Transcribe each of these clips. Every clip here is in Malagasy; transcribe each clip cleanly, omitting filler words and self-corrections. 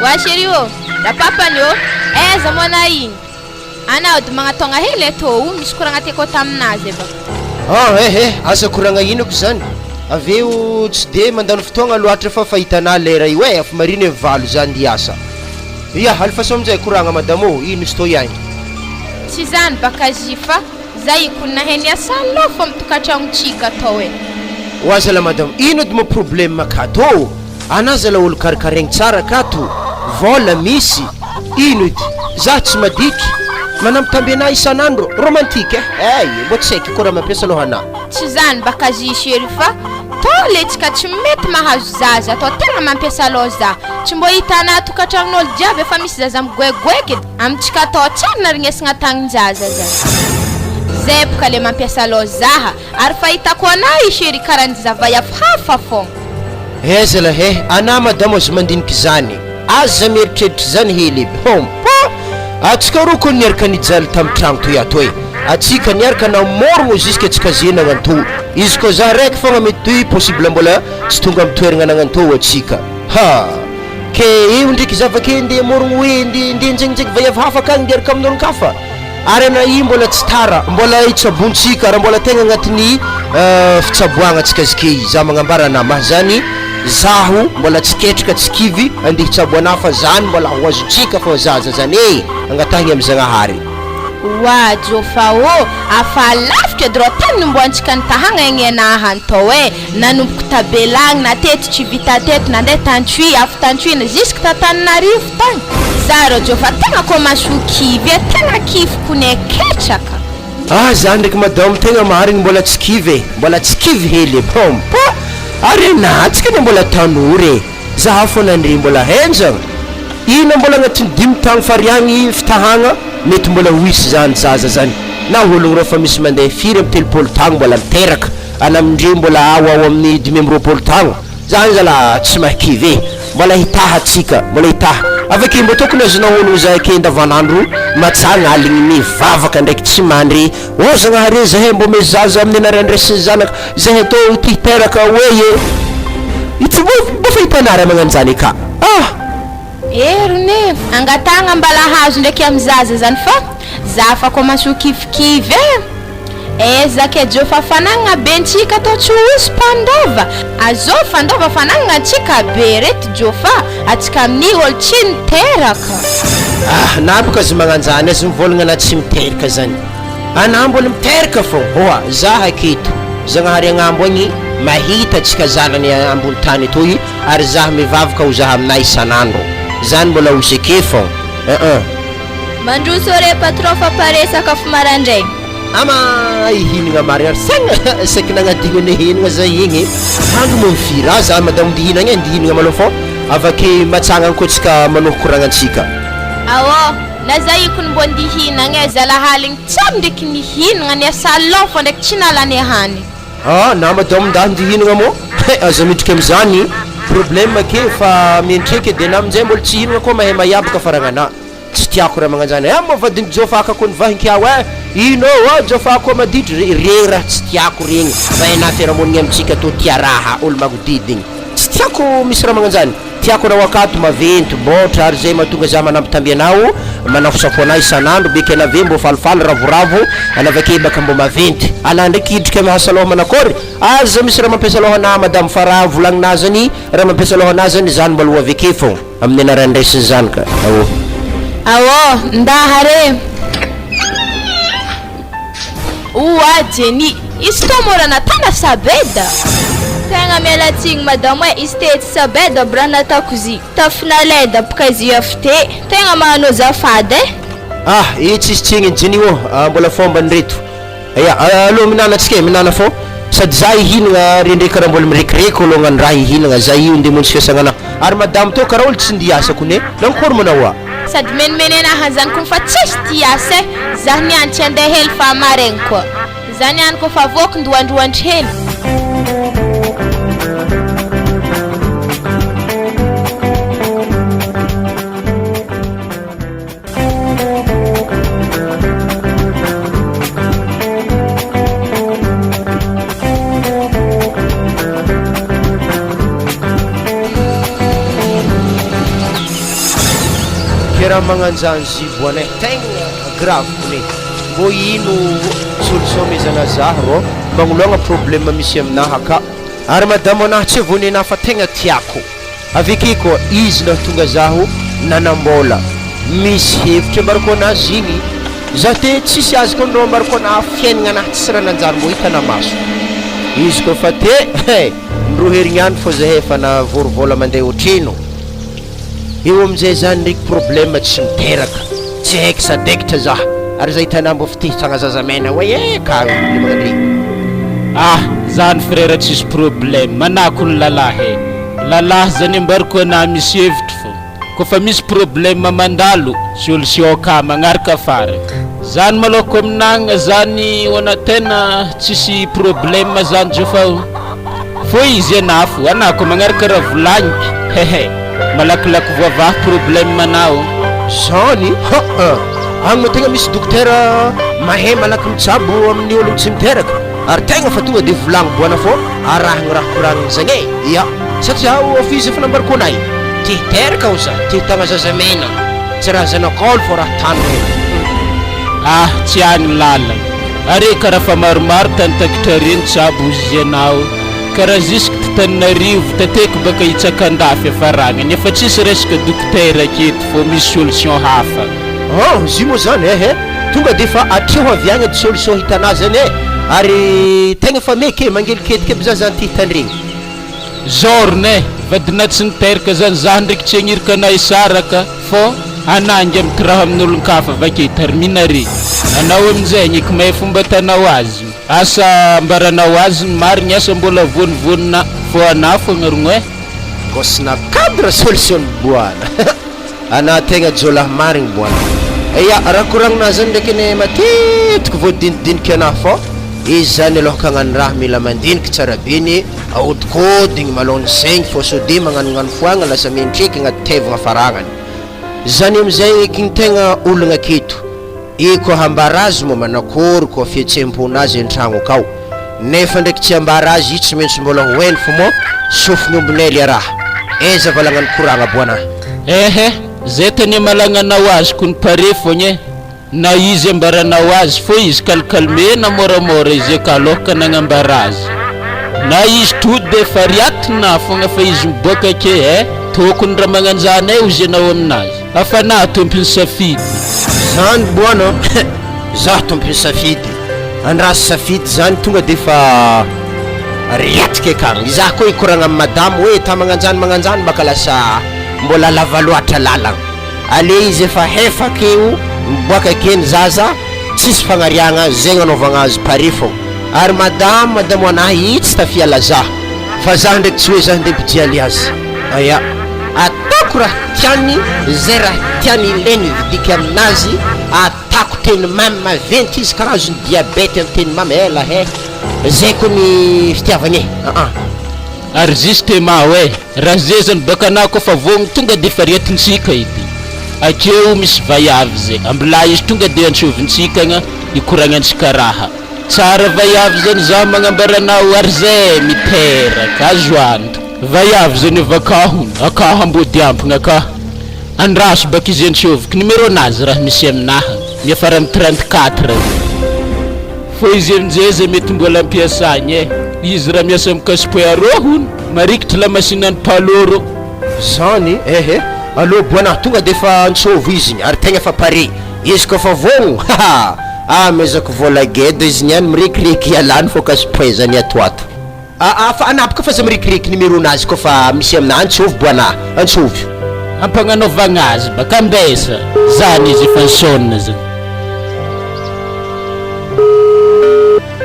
Wa chérie ô! Rapapany ô! Aiza moa anah igny? Anah ody magnatôgna hely eto ô, misy koragna tiako atao aminazy e baka. Ah eh eh, aza koragna inako zany, avy eo tsy de mandany fotoagna loatra fa fa hitanà lera io eh, efa marina e valo za ndeha hiasa. Ya, alefaso aminjay koragna madama ô, ino izy tô ihany. Tsy zany baka zy fa za io kony nahay niasa lôfa am tokantragnontsika atao e. Oa zala madama, ino edy moa problème akato ô? Anah zala olo karikaregny tsara akato, vôla misy, ino edy? Zah tsy maditry, manambitamby anah isan'andro, romantique eh, ay, mbô tsy haiky koa raha mampiasa lôhanah. Tsy zany baka zy chérie fa tô le tsika tsy mety mahazo zaza tô tegna mampiasa lôha zah, tsy mbô hitanah tokantragnon'olo jiaby efa misy zaza migoegoeky edy, amintsika tô tsary narignesagna tagnin-jaza zany. Zay boka le mampiasa lôha zah. Ary fahitako anah i chérie karan'ny zavaiavy hafa fogna. He zala he, anah madamo aza mandiniky zany, aza mieritreritra zany hely e, hom po! Atsika roa kony niaraka nijaly tam tragno toy ato e, atsika niaraka namorogno jusque atsika ze nagnanto, izy koa zah raiky fogna mety toy possible mbola tsy tonga am toeragna nagnanto atsika, ha! Ke eo ndreky zavake nde amorogno hoe nde nde anjenginjengy vaiavy hafa akagny nde hiaraka amin'olon-kafa. Ary ana i mbola tsy tara, mbola hitsaboantsika, raha mbola tegna agnatin'ny fitsaboagna antsika zike i, za magnambara ana ma zany, zaho mbola tsy ketraka tsy kivy andeha hitsabo anah fa zany mbola ho azontsika fô zaza zany e, angatahigny amy Zagnahary. Oa Jofa ô, afa lavitra edy rô tany nomboantsika nitahagna egny enaha antao e, nanomboko tabelagny na teto tsy vita teto nandeha tantsoy avy tantsoy na jusque t'Antananarivo tagny, za rô Jofa tegna commence ho kivy e, tegna kivy kone ketraka. Ah za ndraiky madame tegna marigny mbola tsy kivy e, mbola tsy kivy hely e, bon po ary enah antsika anie mbola tanora e, Zaho fona ndry mbola henjagna, ina mbola agnatin'ny dimy tagno fariagny fitahagna mety mbola ho hisy zany zaza zany na ologno reo fa misy mandeha firy amby 30 tagno mbola miteraka ana amindreo mbola ao ao amin'ny 25 tagno zany zala tsy mahakivy e mbola hitaha tsika mbola hitaha avake mbo tokony azonao ologno zay ake andavanandro matsagna aligny mivavaka ndraiky tsy mandry Ô Zagnahary e, zahay mbô me zaza amin'ny anaran'ny Ray sy ny Zanaka, zahay tô te hiteraka oe e. Ity mbô mbô fa hitanà raha magnano zany ka. Ah! Heriny e! Angatahagna mbala hazo ndraiky amy zaza zany fa za fa commence ho kivikivy e! Ezaka e Jofa fanagnagna be ntsika tô tsy ho hisy mpandova, azô fandova fanagnagna ntsika be reto Jofa, atsika amin'io olo tsy niteraka. Ah! Na boka aza magnanjany aza mivôlagna na tsy miteraka zany. Anah mbola miteraka fô hoa zah aketo Zagnahary agnambo agny mahita atsika zanany ambony tany etoy ary zah mivavaka ho zah aminah isanandro zany mbola ho seke fô euh. Mandroso re patron fa pare sakafo maraindraigny. Ama hihinagna marigna ary saigna saiky nagnadigno ane hihinagna zah igny andro moa mifira zah madamo nde hihinagna e nde hihinagna malôha fô avake matsagna agny koa tsika manohy koragnantsika. Aô. Na za io kony mbô ndihinagna e, zalah aligny tsary ndreky nihinagna niasa lôha fô ndreky tsy nalany hany. Ah na madame ndah ndihinagna mô he aza midriky amizany problème ke fa mientreke de na aminjay mbola tsy hihinagna koa mahay maiabaka faragnana tsy tiako raha magnanjany eh moa vadin'i jôfa ka kony vahinkiao eh ino ô jôfa koa maditry re regny raha tsy tiako regny fa enah fiarahamonigny amintsika tô tia raha olo magnodidigny tsy tiako misy raha magnanjany Tiako anao akato maventy, bôtra ary zay mahatonga za manambitamby anao, manafosafo anah isan'andro, beky anah ve mbô falifaly ravoravo, anah avake baka mbô maventy, anah ndraiky hidriky amy asa lôha manakôry, aza misy raha mampiasa lôha anah madamo fa raha volagninah zany, raha mampiasa lôha anah zany zany mbola ho avy ake fôgna, amin'ny anaran'ny Ray sy ny Zanaka, aô. Aô, ndaha re. Oa Jenny, izy tô mora natana sabeda? Tegna miala tsigny madamo e, izy te tsy sabeda aby raha natako zy, tafinaleda bka izy avy te, tegna magnano azafady e. Ah, eh tsisy tsigny Jenny ô, mbola fombany reto. Aya, aleo minana tsika e, minana fô sady za hihinagna rendreko karaha mbola mirekireko olo hagnano raha hihinagna, za io ndeha hamonjy fiasagnana ary madamo tô karaha olo tsy ndeha hiasa kony e, nankôry manao a? Sady menimenena ahy zany kony fa tsisy tia asa e! Zah niany tsy andeha hely fa amaregny koa. Za niany koa fa voky ndoandroandry hely. Le raha magnanjany zibo anay tegna grave kone. Mbô ino solution amezana zah rô magnoloagna problème misy aminaha aka. Ary madamo anahy tsy avô nenaha fa tegna tiako. Aveke koa izy nahatonga zaho nanambola. Misy hevitra ambarako anazy igny. Za te tsisy azoko andreo ambarako anahy fiaignana anahy tsisy raha nanjary mbô hitana maso. Izy koa fa te eh ndroa herignandro fô zahay efa navory vola mandeha otrino. Eo aminjay zany ndraiky problème tsy miteraka. Tsy haiko sadaikitra za. Ary za hitanà mbô fitehitsagna zazamena oay eh ka le magnano regny. Ah zany frère tsisy problème manako ny lalahy eh. Lalahy zany ambariko anah misy hevitro fô kofa misy problème mandalo solution ka magnaraka afara zany malôha ko aminagna zany ho ana tena tsisy problème zany zao fa fô izy anah fô anah ko magnaraka raha volagniko hehe malakilaky voavaha problème anao. Zany haa agny moa tegna misy dokotera mahay malaky mitsabo amin'ny ologno tsy miteraka ary tegna fa tonga de volagno boana fô arahigny raha koragniny zagny e! Ya, satria aho efa izy efa nambarako anay, te hiteraka aho za, te hitagna zazamena, tsy raha zanak'ôlo fô raha tany regny. Ah tsy any lalana are karaha fa maromaro tany takitra reny tsabo ozy ianao karaha jusque Tananarivo tateky baka hitsakandafy afaragna nefa tsisy resaka dokotera aketo fô misy solution hafa. Oh zy moa zany eh eh tonga de efa atreo avy agny edy solution hitanà zany eh ary tegna efa meky eh mangeliketiky aby za zany ty hitandregny. Zorn eh, vadinà tsy niteraka zany zah ndraiky tsy hagnirika anà hisaraka fô anà ange mitiraha amin'olon-kafa avake termine re anao aminjay agneky mahay fomba atanao azy asa ambaranao azy ny marigny asa mbola voanivonina fô anà fogna rogno eh. Gosna cadre solution boana. Anah tegna jiolahy marigny boana. Eya, raha koragnina zany ndraiky anie matetiky voadinidinika anah fô izy zany aloha ka hagnano raha mila mandiniky tsara be ny ahodikodigny malôha ny saigny fô sode magnanognano foagna lasa miantraiky agnaty tevagna faragnany zany amizay eky ny tegna olagna aketo. I koa hambara azy moa manakôry koa fihetseham-ponazy an-tragno akao nefa ndraiky tsy ambara azy i tsy maintsy mbola ho hainy fo moa sofigny ombinay lia raha. Aiza valagna ny koragna boana. Ehe, zay tane malagnanao azy ko ny pare fogna e, na izy ambaranao azy fô izy calcalme na moramora izy eka aloha ka nagnambara azy, na izy to de efa riatina fogna fa izy miboaka ake eh, tokony raha magnanjany eh ozy anao aminazy. Hafana tompony safidy. Zany boana zah tompony safidy andraso safidy zany tonga de efa riatrika akagny zah koa hikoragna amy madamo hoe ta magnanjany magnanjany baka lasa mbola lava loatra lalagna ale izy efa hefa akeo miboaka ake ny zaza tsisy fagnariagna zegny anaovagna azy pare fogna ary madamo madamo anahy i tsy tafiala zah fa zah ndraiky tsy hoe zah nde mpijaly azy aya Ataoko raha tiany zay raha tiany ilainy vidiko aminazy atako teny mamy maventy izy karaha azony diabete am teny mamy ela he zay ko ny fitiavagna e aa. Ary justement hoe raha zay zany baka anah kofa vogno tonga de efa retintsika edy akeo misy vaiavy zay ambilà izy tonga de antsovintsika agna hikoragnantsika raha Tsara vaiavy zany za magnambara anao ary zay miteraka azo antoka. Vaiavy zany avakahony akaho ambody ampigna akah andraso baka izy antsôviko numéro nazy raha misy aminaha miafara am 34 fô izy amnjay zay mety mbola ampiasagny e izy raha miasa am cash point arô hono marikitry lamasinany palo rô. Zany ehe aleo boana tonga defa antsôvo izy igny ary tegna efa pare. Izy koa fa vogno haha amezako vola geda izy niany mirekireky ialany fô ka soprezany ato ato. Aa fa anapaka fa za mirekireky numéro nazy koa fa misy aminah antsovy boanah antsovy. Ampagnanaovagna azy baka ambesa zany izy efa nisôna zany.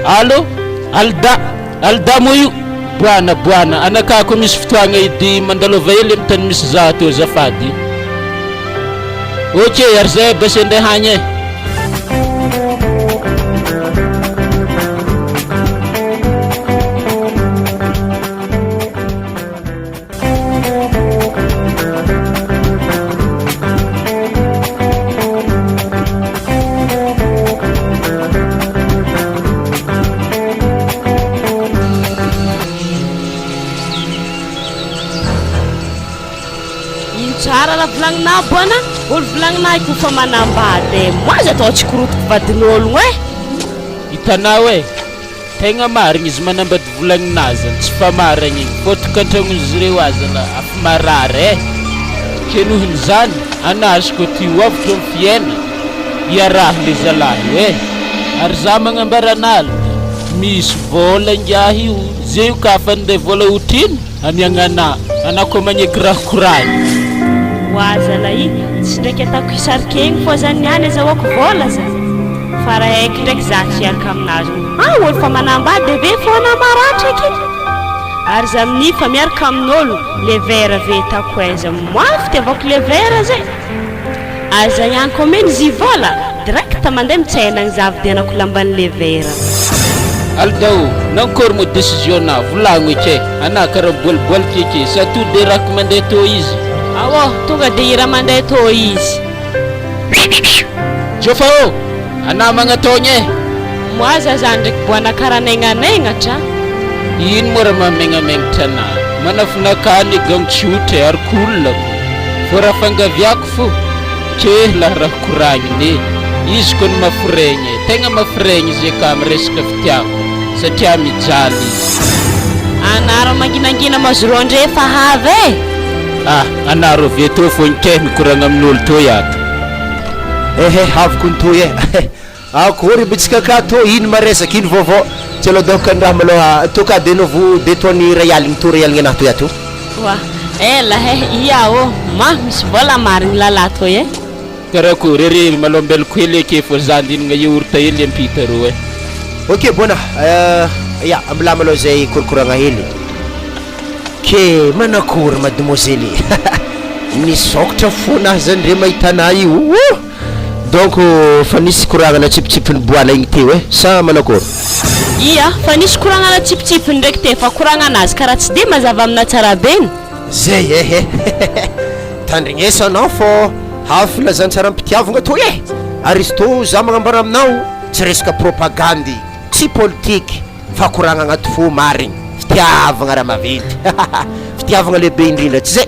Allo Alda Alda moa io? Boana boana anakahy koa misy fotoagna edy mandalova hely amy tany misy za ato azafady. Ok ary zay basy andeha agny e. Ino tsara raha volagninà boana? Olo volagnina ahy ko fa manambady e, moi aza atao tsy korotiko vadin'ologno e. Hitanao e! Tegna marigny izy manambady volagnina azany tsy fa marigny igny fô tokantragnon'izy ireo azany afa marary e! Ke nohon'izany anazy koa ty ho avotra am fiaina iaraho le zalahy io e! Ary za magnambara an'alina misy vôla ingahy io ze io ka afa nde vôla otrino amiagna anà anà koa magneky raha koragny. Oa zalahy, tsy ndraiky ataoko hisarikegny fô zany niany azahoako vôla zany. Fa raha haiko ndraiky za tsy hiaraka aminazy ah olo fa manambady eve fona maratra aky ary za amin'io fa miaraka amin'olo le verre ave tako aiza moi fitiavako le verre zay ary za ihany koa omeny zy vola direct mandeha mitsena agny za vidianako lamban'le verre. Alda o, nankôry moa décision nao, volagno eky e, anà karaha miboaliboaliky eky e, sa to de rako mandeha tô izy? Aô, tonga de i raha mandeha tô izy. Jofa ô! Anà magnataogna e! Moi za zany ndraiky boana kara negnanengnatra. Ino moa raha mahamegnamengnatra anà? Manafinakany gang tsotra e, ary cool ko. Fô raha fangaviako fo, keh lah raha koragnina e! Izy kony mafiregny e, tegna mafiregny izy eka am resaka fitiavana, satria mijaly izy. Anà raha manginangina mazoro ndre fa havy e! Ah! Anareo avy etoa fô keh mikoragna amin'olo toy ato. Ehe avy kony toy e. Akory bitsika ka tô ino ma resaka ino vaovao tsy aleo donc ny raha maloha tô ka de novo de tô ny ray aligny tô ray aligny anahy toy ato. Oa ela he ia ô ma misy vôla marigny lalah toy e. Karakory ery malôha ambelako hely ake fô za andinigna yaourt hely ampita rô e. Ok bona ya ambilà malôha zay korokoragna hely. Ke manakory mademoiselle Nisokatra fona aho zany ndre mahita anah io oh! Donc fa nisy koragna natsipitsipin'i Boala igny teo eh sa manakory? Ia, fa nisy koragna natsipitsipiny ndraiky teo fa koragna anazy karaha tsy de mazava amina tsara be ny. Zay eh eh Tandrigneso anao fô avy filazantsaram-pitiavagna toy eh! Ary izy tô za magnambara aminao tsy resaka propagandy, tsy politique. Fa koragna agnaty fo marigny. Fitiavagna raha maventy hahaha fitiavagna lehibe indrindra tsy zay?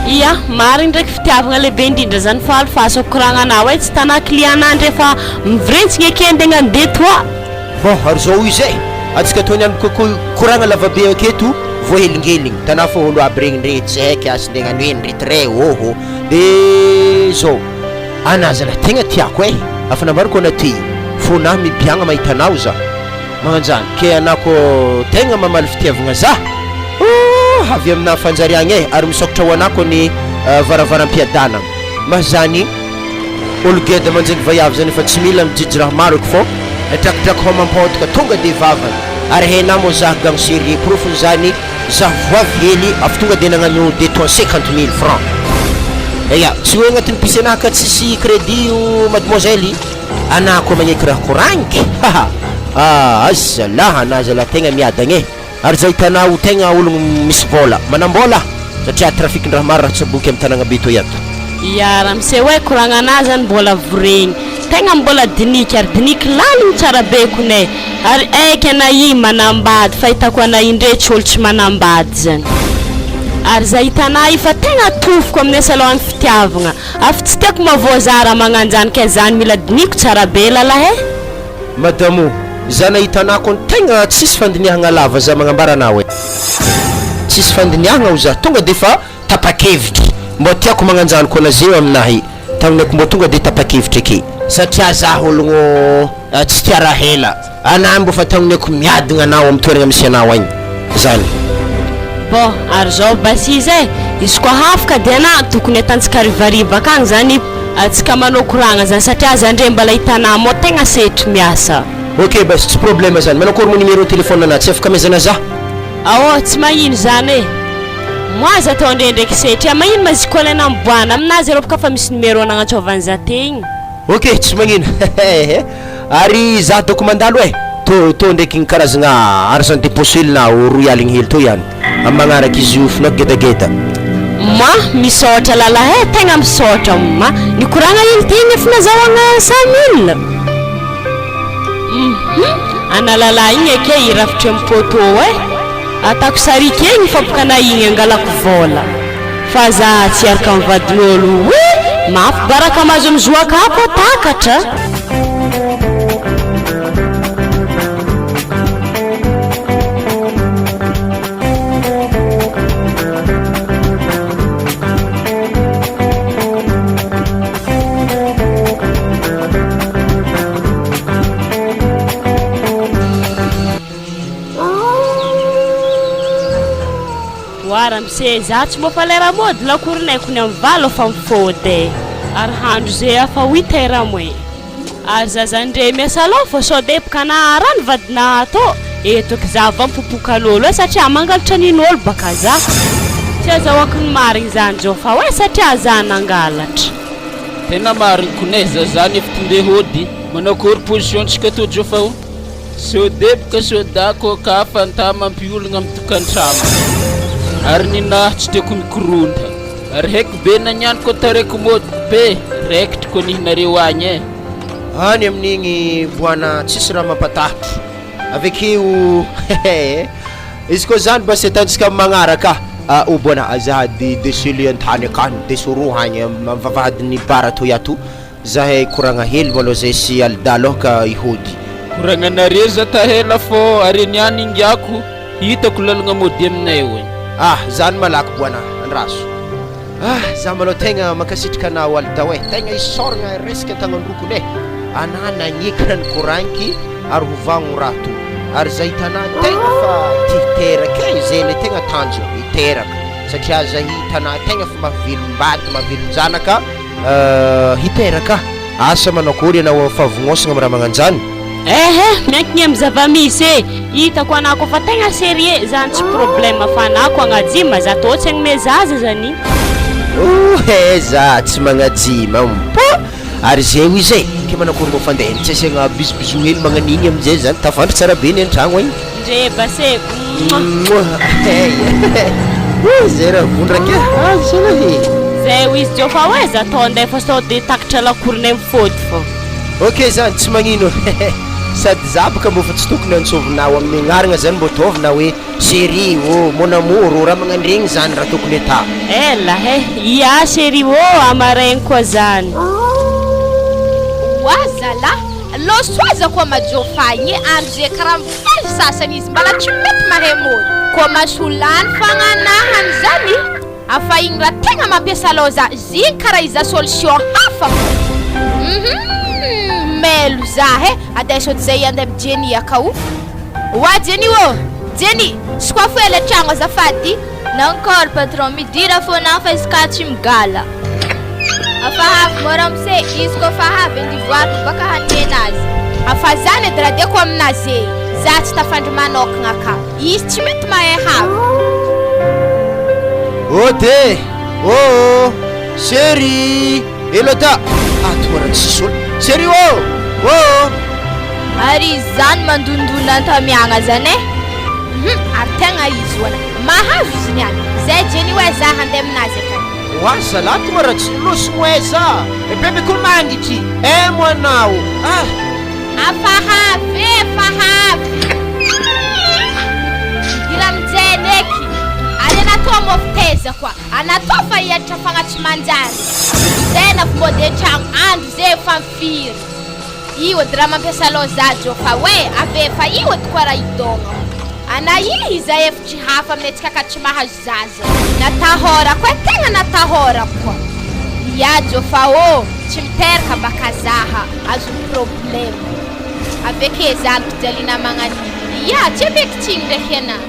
Ia, marigny ndraiky fitiavagna lehibe indrindra zany faly fa asa koragna anao e, tsy tana client anah ndre fa mivorentsy eke nde hagnano de toi. Bon ary zao izy e, antsika tô niany ko koragna lavabe aketo voahelingeligny, tanà fô olo aby regny ndre tsy haiky asy nde hagnano ino ndre très ôhô, de zao anah zalah tegna tiako e, afa nambarako anah ty, fônah mibiagna mahita anao zah. Magnanjany ke anah ko tegna mamaly fitiavagna zah ooh avy aminah fanjariagna eh ary misokatra ho anah ko ny varavaram-piadanagna ma zany olo geda manjeny vaiavy zany efa tsy mila mijijy raha maro eky fô drakidraky homam-paotaka tonga de vavany ary hainah moa zah gang sérieux porofony zany zah voavy hely avy tonga de nagnano detour 50 mille francs eia tsy hoe agnatin'ny puce anah ka tsisy crédit io mademoiselle. Anah koa magneky raha koragniky haha ah azalah anah zalah tegna miadagna eh ary za hitanah ho tegna ologno misy vôla manam-bôla satria trafic ndraha maro raha tsaboky am tanagna be toy ato. Ia ramose oe koragnanah zany mbola voregny tegna mbola diniky ary diniky laligny tsara be kone ary eky ana i manambady fahitako ana i ndre tsy olo tsy manambady zany ary za hitanah i fa tegna tofoko amin'ny asa aloha ny fitiavagna Afa tsy tiako mavoazara magnanjany kay zany mila diniko tsara be lalahy eh. Madame o, za nahita anah kony tegna tsisy fandinihagna lava za magnambara anah hoe tsisy fandinihagna ho za tonga de fa tapakevitry mbô tiako magnanjany kona zeo aminahy tagnoneko mbô tonga de tapakevitry ake satria za ologno tsy tia raha ela Anah mbo fa tagnoneko miadagna anao am toeragna misy anao agny zany. Bon, ary zao basy izy eh, izy koa hafaka de anah tokony atantsika harivariva akagny zany atsika manao koragna zany satria za ndre mbala hitanah mô tegna setry miasa. Ok basy tsy problème zany, manakôry moa numéro téléphone anah tsy afaka amezana zah? Aô, tsy magnino zany eh, moi za tô ndre ndraiky setry ah, magnino ma izy koa le namboahana aminazy arô boka fa misy numéro nagnantsôvany za tegny. Ok, tsy magnino hehehe. Ary za doko mandalo eh! Tô tô ndraiky ny karazagna argent de poche hely na o roy aligny hely tô ihany am magnaraka izy io finoako gedageda. Ma, misaotra lalahy eh, tegna misaotra ma, nikoragna iny tegna efa nazahoagna 100 mille. Hum, ana lalahy igny ake hirafitry am poteau eh, atako sariky egny fampokana igny angalako vôla, fa za tsy hiaraka am vadin'olo oe. Mafy baraka mahazo mizoaka ako takatra. Oa ramose, za tsy mba fa lera mody lakoronay kony amin'ny valo efa mifôdy e. Ary handro ze afa huit heures moins. Ary zaza ndre miasa aloha fa sao deboka na rano vadina ato eto aky za vao mipopokan'olo e satria mangalatra nin'olo baka za. Tsy azahoako ny marigny zany zao fa hoe satria za nangalatra. Tena marigny kone za zany efa tondé hody. Manao akory position tsika tô Jofa o? Sao deboka sao dako ka fanta mampiolagna am tokantragno. Ary ninahy tsy tiako mikoronta. Ary haiko be nagnano ko tareko mody be raikitra ko nihinareo agny eh. Any amin'igny boana tsisy raha mampatahotro avekeo hehe izy koa zany mba sy ataontsika amin'ny magnaraka ah oh boana azahady desely an-tany akany desoro agny am vavahadin'ny bar atoy ato Zahay koragna hely malôha zay sy Alda alôha ka hihody. Koragnanareo za tahela fô are niany ingiako hitako lalagna mody aminay eo e. Ah zany malaky boana andraso. Ah za malôha tegna mankasitraka anao Alda oe tegna isaoragna resaka an-tagnandrokony e anà nagneky raha nikoragniky ary ho vagno raha to ary za hitanà tegna fa ty hiteraka e zay le tegna tanjona hiteraka satria za hitanà tegna fa mahavelom-bady mahavelon-janaka Hiteraka? Asa manao akory ianao amin'ny fahavognosagna amin'ny raha magnanjany? Ehe, miankigny amin'ny zava-misy e! Hitako anah koa fa tegna sérieux, zany tsy problème fa anah ko agnajima, za tô tsy agnome zaza zany. Ouh eh za tsy magnajima mpo! Ary zay hoy izy e! Ke manakory mbô fandehany tsy asiagna bisou bisou hely magnan'igny amizay zany tafandry tsara be ny an-tragno agny. Ndre base Mouah hey Ouh zay raha vondraka e ah zalahy e. Zay ho izy teo fa hoe za tô andeha fa sao de takatra lakoronay mifôdy fô. Ok zany tsy magnino sady za boka mbô fa tsy tokony antsôvinao amin'ny agnaragna zany mbô ataovy na hoe chérie ô, mon amour ô, raha magnandregny zany raha tokony atao. Ela he, ia chérie ô, amaraigny koa zany. Oa zalah, lôso aza koa majôfa igny e, andro ze karaha mifaly sasany izy mbala tsy mety mahay môdy. Koa maso lany fagnanahany zany, afa igny raha tegna mampiasa lôza zigny karaha iza solution hafa fô. Humm melo za he, adeso edy zay andeha amy Jenny akao. Oa Jenny ô! Jenny! Sokafo ela tragno azafady. Nankôry patron, midira fôna fa izy ka tsy migala. Afa avy mô ramose, izy kô fa avy andivoariko baka hanena azy. Afa zany edy raha diako aminazy e, za tsy tafandry manôkagna ka, izy tsy mety mahay havy. Ode! Ô! Chérie! Elodà! Ato raha tsisy olo. Chérie ô! Ô! Ary izy zany mandondona antamiagna zany e! Hum ary tegna izy hoana. Mahazo izy niany. Zay Jenny oe za hande aminazy akany. Oa zalahy tonga raha tsy losy moeza e bebe ko mangitry eh moanao ah. Afa havy e fa havy. Midira aminjay eky. Ary anatao mofo teza koa. Anatao fa hiaritra fagna tsy manjary. Zay na fomode tragno andro zay efa firy. Io edy raha mampiasa loza Jofa hoe avy efa io edy koa raha idôgnako. Ana ihy izay efitry hafa aminay tsika ka tsy mahazo zaza. Natahorako e, tegna natahorako koa. Ia Jofa ô, tsy miteraka baka zaha, azon'ny problème. Aveke za ampijaliana magnan'io. Ia, tsy aveko tsigny ndraiky anah.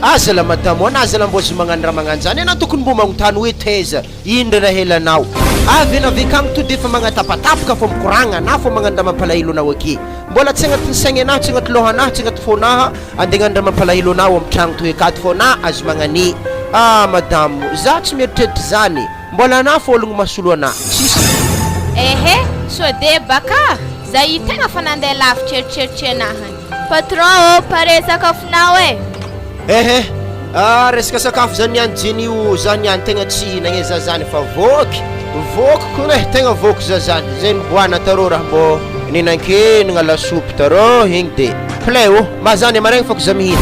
Aza la madamo an, aza la mbô azo magnano raha magnanjany anah tokony mbô magnontany hoe taiza Indry raha elanao. Avy ela avy akagny to defa magnatapatapaka fô mikoragna anah fô magnano raha mampalahelo anao ake. Mbola tsy agnatin'ny saigny anah, tsy agnaty lôhanah, tsy agnaty fônah ande hagnano raha mampalahelo anao am tragno toy akato fô na azo magnane. Ah madamo, za tsy mieritreritry zany. Mbola anah fô ologno mahasolo anah. Tsisy. Ehe, sode baka, za i tegna fa nandeha lavitra eritreritry anah. Patron ô, pare sakafonao e! Ehe, ah resaka sakafo zany niany Jenny o, za niany tegna tsy hihinagna e za zany fa voky, voky kony e, tegna voky za zany, zay niboahana tarô raha mbô nihinan-kenagna lasopy tarô igny de plein ô, ma zany amaraigny fôko za mihina.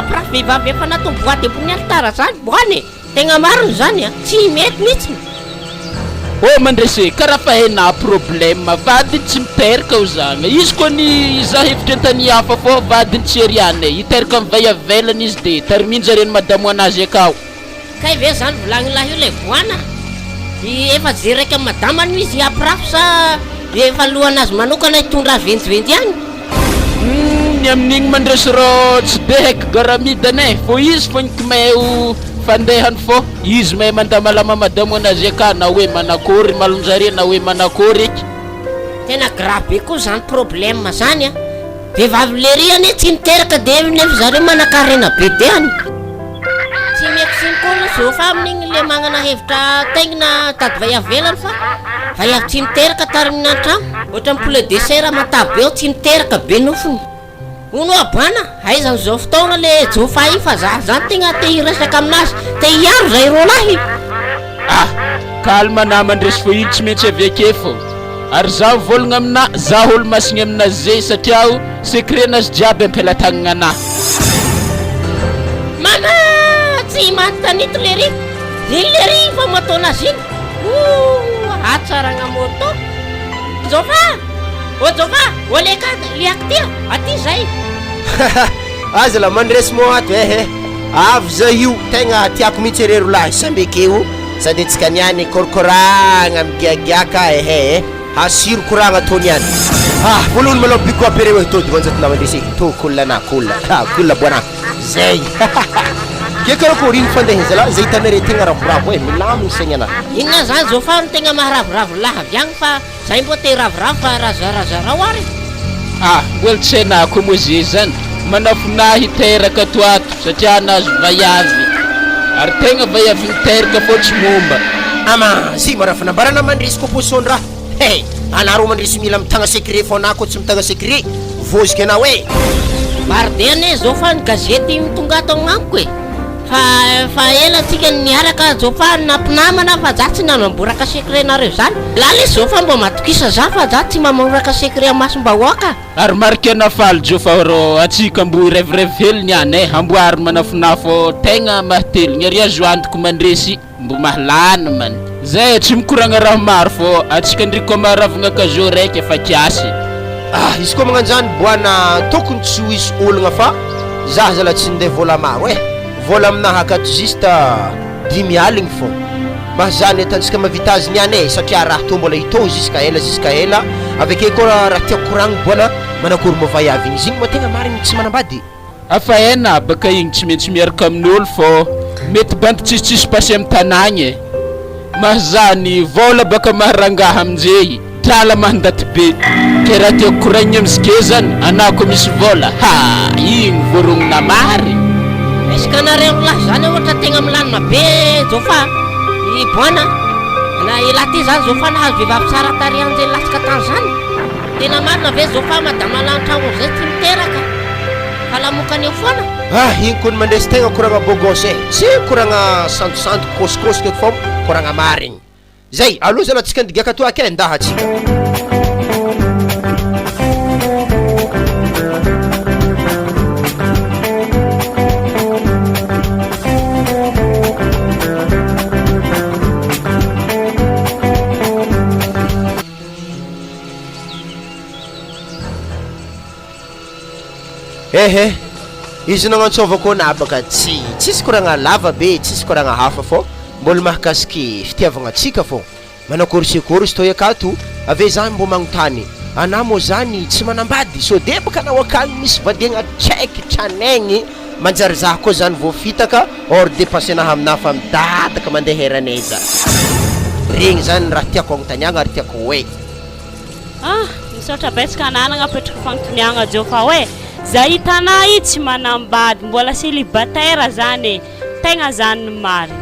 mampirafy vehivavy efa natao voady ambony alitara zany boana e! Tegna marina zany a! Tsy mety mihitsiny! Oh mandrese karaha fa hainà problème vadiny tsy miteraka ho zagna izy koa ny izaho hevitra antany hafa fô vadiny tsy ery any e hiteraka am vay avelany izy de tariminjare ny madamo anazy akao. Kay ve zany volagnilahy io lay boana? Efa jeraka am madama aloha izy hampirafy sa efa lohanazy manokana hitondra azy venjivenjy any? Humm ny amin'igny mandresy rô tsy de haiko garamidany eh fô izy fô ny kmay ho fandehany fô izy mahay mandamalama madamo anazy aka na hoe manakôry malonjare na hoe manakôry eky. Tena grave be koa zany problème zany a! Vehivavy lery anie tsy miteraka de nefa zareo manakarena be de any. Tsy mety tsiny koa aloha zao fa amin'igny le magnana hevitra taingina tady vay avelany fa vaiavy tsy miteraka tarimina an-tragno ohatran'ny poulet de chair matavy be ao tsy miteraka be nofony. Hono hoa bana, aiza am'zao fotoagna le jofa io fa za zany tegna te hiresaka aminazy, te hiaro zay roalahy. Ah! Calme namana resy fô iny tsy maintsy avy ake fô. Ary zaho mivolagna aminà zaho olo masigny aminazy satria aho secret nazy jiaby ampelatagnana anah. Mama! Tsy manontany ito lery! Iny lery fa moto-nazy iny! Ooh! Hatsaragna moto! Jofa! Ô Jofa! Ô leka liako ty a! Aty zay! Aza la mandresy moa ato eh eh! Avy zay io, tegna tiako mihitsy re rolahy, samby ekeo sady antsika niany korokoragna migiagiaka eh eh! Hasiro koragna tô niany. Ah, voalohany malôha biko apere hoe tô devant zato namandresy e, tô cool na cool, ah cool boana, zay! Ke karakôry igny fandeha zalah, zay hitanareo tegna ravoravo eh, milamigny saignanah. Inona zany Jofa no tegna maharavoravo lahy avy agny fa Zay mbô te hiraviravy fa razarazarao ary e! Ah, mbola tsy hainà koa moa ze zany, manafonà hiteraka ato ato satria nahazo vaiavy, ary tegna vaiavy miteraka fô tsy momba. Ama, zay mba raha fanambarana mandresy composition ndraha he! Anareo mandresy mila mitagna secret fô anah koa tsy mitagna secret, vôziky anao e! Maro be anie zao fa ny gazety tonga ato agnamiko e! Fa efa ela tsika no niaraka Jofa nampinamana fa za tsy nanamboraka secret nareo zany. La lesy Jofa mba matokisa za fa za tsy mamoraka secret amasom-bahoaka. Ary marikena faly Jofa rô atsika mbo hirevirevy hely niany eh, amboary manafonafo tegna mahateligny ary azo antoko mandresy mbo mahalany man. Zay tsy mikoragna raha maro fô atsika ndry koa maharavagna cajot raiky efa kiasy. Ah izy koa magnanjany boana tokony tsy ho hisy olagna fa zah zala tsy ndeha vola maro eh vola aminahy akato juste 50 fô mahazany atantsika mavita azy niany eh satria raha tô mbola hitohy ziska ela ziska ela. Avy ake koa raha tiako koragniny boana manakory moa vaiavy igny izy igny moa tegna marigny tsy manambady? Afa aina baka igny tsy maintsy miaraka amin'olo fô mety bandy tsisy tsisy passé am tanagna e! Mahazany vôla baka maha rangaha aminjey drala maha ndaty be ke raha tiako koragniny amzke zany anah ko misy vôla ha igny vorognina marigny. Est ce que nareo rolahy zany ohatra tegna milamina be zao fa i boana na elah ty zany zao fa nahazo vehivavy tsara tarehy anjely latsaka tany zany? Tena marina ve zao fa madama lantragno zay tsy miteraka fa lamokany eo foana? Ah iny kony mandresy tegna koragna beau gosse e, tsy koragna sandosandoka kôsikôsika eto fô koragna marigny. Zay, alou zala tsika ndigaka toaka e, ndaha tsika. Ehe, izy nagnantsôvako anah baka tsy tsisy koragna lava be, tsisy koragna hafa fô mbôla mahakasiky fitiavagna antsika fô. Manakôry sekôry izy toy akato, ave zah mbô magnontany, anah mô zany tsy manambady, sô de baka anao akagny misy vadiagna tsaiky tranaigny, manjary zah koa zany voafitaka, hors depense anah aminah fa midadaka mandeha eranay zah. Regny zany raha tiako agnontaniagna ary tiako hoe. Ah! Misaotra betsaka anah nagnapetraka fanontoniagna Jofa oe! Za hitanah i tsy manambady mbola celibataire zany e! Tegna zany ny marigny.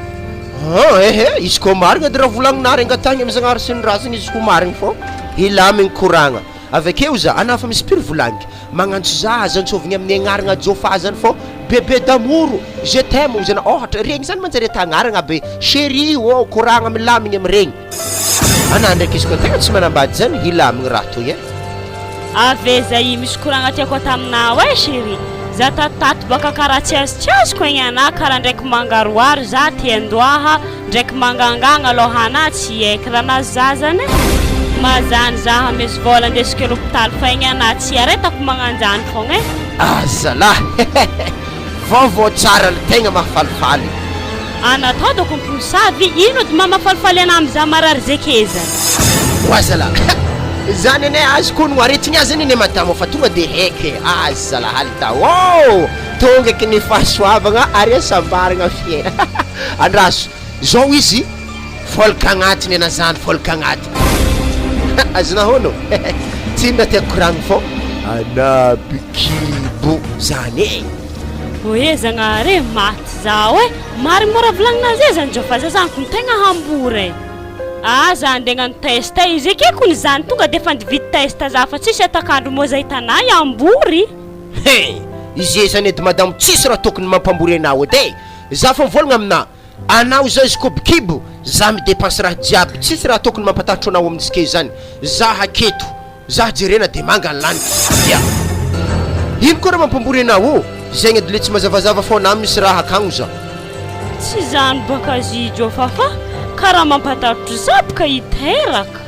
Ah ehe, izy koa marigny edy raha volagninah regny atagny amy Zagnahary sy ny razagna izy koa marigny fô hilamigny koragna. Avy akeo za anah fa misy piry volagniko, magnantso za aza antsôvigny amin'ny agnaragna Jofa zany fô bebe d'amour, je t'aime ozy anah ôhatra, regny zany manjary atà agnaragna aby chérie ô, koragna milamigny amregny. Anah ndraiky izy koa tegna tsy manambady zany hilamigny raha toy eh. Aveza i misy koragna tiako atà aminao eh chérie, za tatotato baka karaha tsy azo tsy azoko egny anah karaha ndraiky mangaroharo za ty andoaha ndraiky mangangagna alohanah tsy haiky raha nahazo za zany eh, mazany za hamezo vôla andesiko hely hopitaly fa egny anah tsy aretako magnanjany fogna eh. Azalah hehehe vaovao tsara ny tegna mahafalifaly. Ana atao doko mposavy ino edy maha mafalifaly ana amza marary zeke zany. Oazala zany anie azoko ono aretigny azy anie madama fa tonga de haiko e azala alda ô tonga eky ny fahasoavagna ary hasambaragna fiaina andraso zao izy folka agnatiny ana zany folka agnatiny azonao hono tsy inona tiako koragny fô anaby kibo zany e. Oe Zagnahary e, maty zaho e, marigny mora volagnina zay zany zao fa za zany kony tegna hambory e, ah za andeha hagnano test e, izy eke kony zany tonga de efa nividy test za fa tsisy atakandro moa za hitanay hambory. He! Izy zany edy madamo tsisy raha tokony mampambory anao edy e! Za fa mivolagna aminà anao zao izy kobokibo za mi-depense raha jiaby tsisy raha tokony mampatahotro anao amintsike zany za haketo. Za jerena de manga ny lanitra. Dia ino koa raha mampambory anao ô? Zegny edy le tsy mazavazava fô na misy raha akagno za. Tsy zany baka zijo fa fa karaha mampatahotro za bka hiteraka.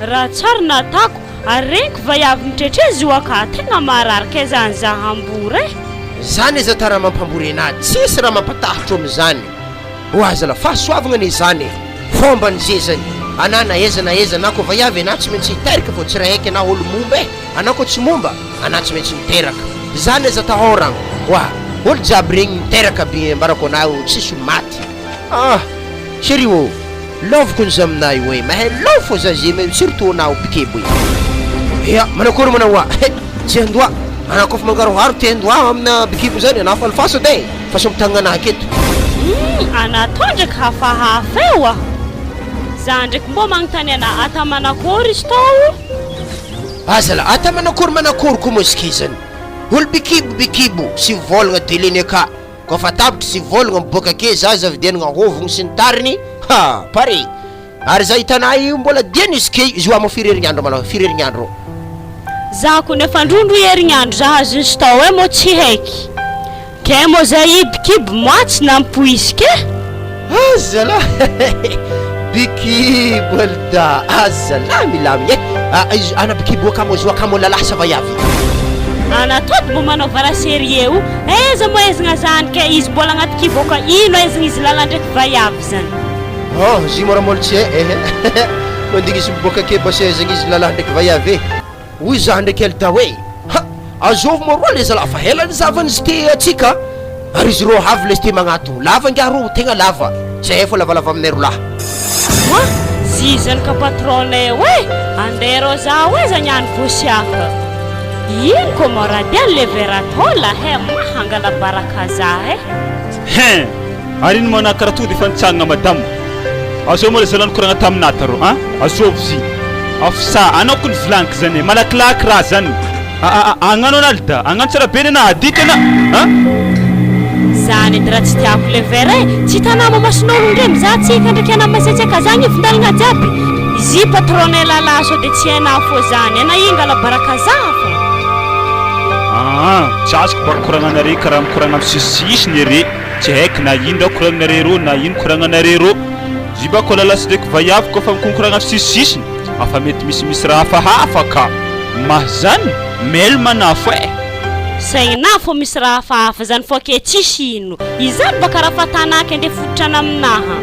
Raha tsary natako ary regniko vaiavy mitretrezy io aka tegna marary kay zany za hambory e. Zany aza ta raha mampambory anah, tsisy raha mampatahotro amizany. Oa zala fahasoavagna anie zany e! Fomba ny zezany anah na aiza na aiza anah koa vaiavy anah tsy maintsy hiteraka fô tsy raha aiky anah olo momba e! Anah koa tsy momba anah tsy maintsy miteraka zany aza atahoragna oa olo jiaby regny miteraka aby ambarako anah io tsisy olo maty ah! Chérie ô! Love ko ny za aminah io e! Mahay love fô za ze surtout anah mpikebo e! Ea manakory manao oa he! Tsy handoa anah koa fa mangaroharo te handoa amina bikibo zany anah falifaso edy e! Fa sao mitagna anah aketo. Humm anah tô ndraiky hafahafa e oa! Za ndraiky mbô magnontany anah ata manakory izy tô o? Aza lah, ata manakory manakory koa moa izy ke zany. Olo bikibo bikibo, sy vôlagna délai-ny aka, kôfa tapitry sy vôlagna miboaka ake zaza vidianagna hôvogno sy ny tariny, ha! Pare! Ary za hitanà io mbola dieny izy key izy oa firy herignandro malôha firy herignandro. Za kony efa ndrondro herignandro za azon'ny stao e mô tsy haiky kay mô za hibikiby moi tsy nampoiziko e. Azalah bikibo alda azalah milamigny e ah izy ana bikibo akamo izy akamo lalahy sa vaiavy. Ana tody mbo manaova raha sérieux o aiza mo aizigna zany kay izy mbola agnaty kibo aka ino aizigna izy lalahy ndraiky vaiavy zany. Oh zy mora molo tsy eh ehe. Mandigny izy miboaka ake basezagna izy lalahy ndraiky vaiavy e. Hoy za ndraiky Elda hoe, Ha! Azovy moa roa le zalahy fa ela nizavany izy ty atsika ary izy roa avy lesy ty magnato lava ingahy roa tegna lava tsy hay fô lavalava aminay ro lahy. Oa! Zizany ka patron-nay eo e! Andeha rô zaho aiza niany vosiaka? Ino ko moradia le vera atao lah he maha angala baraka za eh! Hein! Ary ino manahaka raha tonga de efa nitsangana madame? Azao moa le zalahy nikoragna taminah taro an! Azovy zy! Afsa, anao kony volagniko zany e! Malakilaky raha zany! A a agnano anah ly da! Agnano tsara be nenah adika anah an! Zany edy raha tsy tiako le vera e! Tsy hitanah mamason'olo ndre mizaha tsika ndraiky anah masiatsiaka za agnivon-dalagna jiaby! Izy patron-nay lalahy sao de tsy hainah fô zany, anah ingala baraka za fô! Aa! Tsy azoko baka koragnanare karaha mikoragna am sisisisiny are! Tsy haiko na ino raha koragnanare rô na ino koragnanare rô! Zy bako lalahy sy ndraiky vaiavy kôfa mikonkoragna am sisisisiny afa mety misimisy raha hafahafa ka! Mah zany mail manafo eh! Saigna fô misy raha hafahafa zany fô ke tsisy ino! Izany baka raha fatana ke nde fototrana aminaha!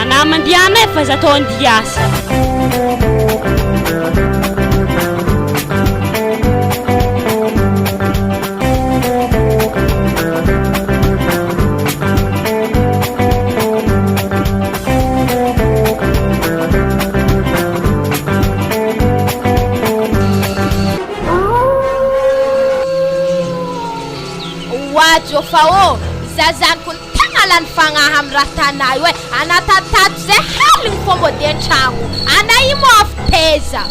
Anah mandiana eh fa za tô andiasa! Oa Jofa ô, za zany kony tegna lany fagnahy amy raha tanà io e, anà tatato zay haligny fô mbô de an-tragno, anà io moa avy taiza?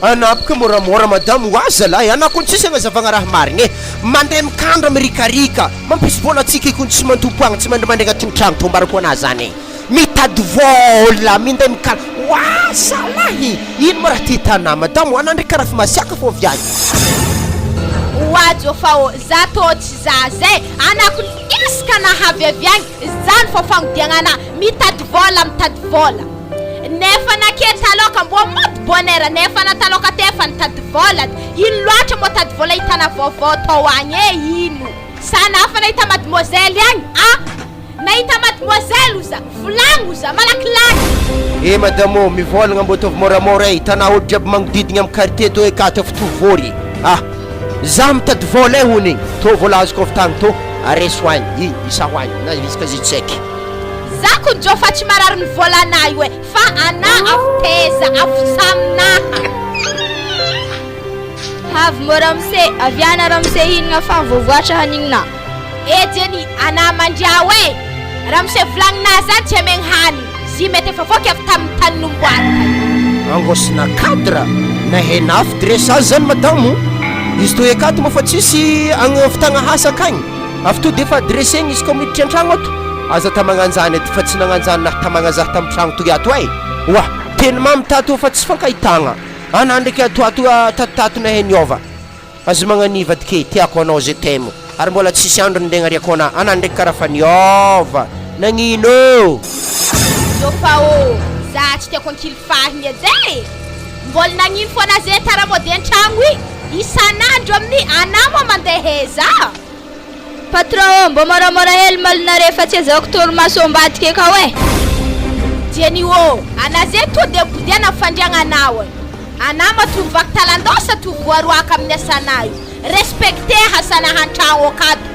Anapaka moramora madame ho azy zalahy anah kony tsisy agnazavagna raha marigny e! Mandeha mikandra mirikarika mampisy vola atsika kony tsy mantompo agny tsy mandrimandry agnatin'ny tragno tô ambarako anah zany e! Mitady vola minday mikandra ho azy zalahy ino moa raha ty hitanah madame anah ndreky karaha fa masiaka fô viany. Oa Jofa ô, za tô tsy zaza e! Anah kony isaka nahavy avy agny zany fô fagnodiagna anah mitady vola mitady vola. Nefa nake taloka mbô mody bonheur nefa na taloka te efa nitady vola ino loatra mbô tady vola hitana vaovao tao agny e ino sa nafa nahita mademoiselle agny a nahita mademoiselle oza volagno oza malakilaky. Eh madame ô, mivôlagna mbô ataovy môramôra e, hitanà olo jiaby magnodidigna am quartier tô akato efa tovory ah, za mitady vôla e hono igny, tô vôla azoko avy tagny tô, areso agny, i isaho agny na izy ka zay tsy haiky. Za ko njo fa tsy marary ny volanah io e fa anah avy taiza avy saminaha. Avy mbô ramose, aviana ramose hihinagna fa voavoatra hanignina. E Jenny, anah mandriao e! Ramose volagninah zany tsy amegny hanigny, zy mety efa voky avy tamin'ny tany nomboariko tany. Angosina cadre na henafo dressage zany madamo, izy toy akato moa fa tsisy agny fitagna asa akagny. Avy to defa dressegny izy kao miditry antragno ato, aza tamagnanjany edy fa tsy nagnanjany nah tamagna zah tam tragno toy ato ay, oa teny mamy tato fa tsy fankahitagna anah ndraiky ato ato tatotato nahay niova, aza magnaniva dike tiako anao je t'aime ary mbola tsisy andro nindegnariako anah, anah ndraiky karaha fa niova, nagnino ô? Jofa ô, za tsy tiako ankilifahigny edy e! Mbola nagnino fôna ze tara mody antragno i isan'andro amin'ny anah moa mandeha aiza? Patron ô, mbô môramôra hely malinare fa tsy azahoako torimaso ambadika akao e! Jenny ô, anah ze to de mipodiana am fandriagna anao e! Anah moa to mivaky talandosa to voaroaka amin'ny asanah io! Respecter hasanah antragno akato!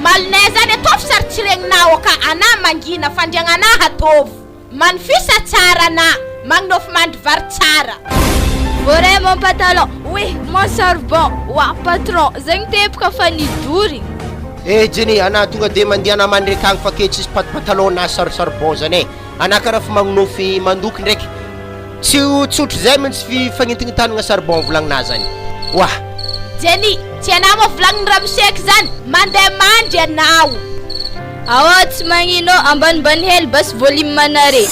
Malinay zany ataovy sary tsy regninao aka anah mangina fandriagna anah ataovy! Manofisa tsara na magnofy mandry vary tsara. Voaray mon pantalon, oui mon charbon, wa patron, zegny teboka fa nidory. Eh Jenny, anah tonga de mandeha anah mandreka agny fa ke tsisy pat patalon na sar charbon zany eh, anah karaha fa magnonofy mandoky ndraiky tsy ho tsotry zay mintsy fi fagnintagnintanagna charbon volagninah zany, wah. Jenny, tsy anah moa volagniny ramose zany, mandeha mandry anao. Aoa tsy magnino ambanimbany hely basy volume anare.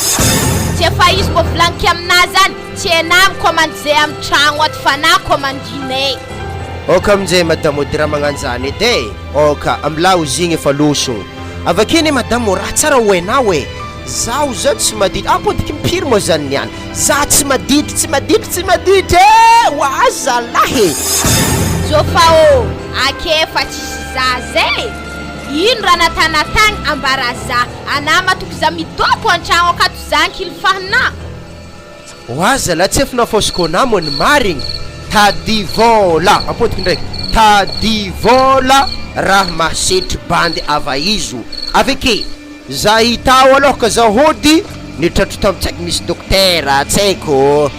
Tsy efa izy mbô volagniky aminah zany, tsy enah mikomandy ze am tragno ato fa nah komandinay. Ok aminjay madame ody raha magnanjany edy e! Ok ambilà ozigny efa losogno avake anie madame ô raha tsara ho hainao e! Zaho zao tsy maditry ampodiky impiry moa zany niany za tsy maditry tsy maditry tsy maditry e! Oa zalahy e! Jofa ô! Ake fa tsisy zaza e! Ino raha natanatagny ambara za anah matoky za midoko antragno akato za ankilifahina. Oa zalahy tsy efa nafaosiko anah moa ny marigny, tady vôla, ampodiko ndraiky, tady vôla raha mahasetry bandy avaizo, aveke za hita ao aloha ka za hody nitratro tam tsy haiko misy dokotera tsy haiko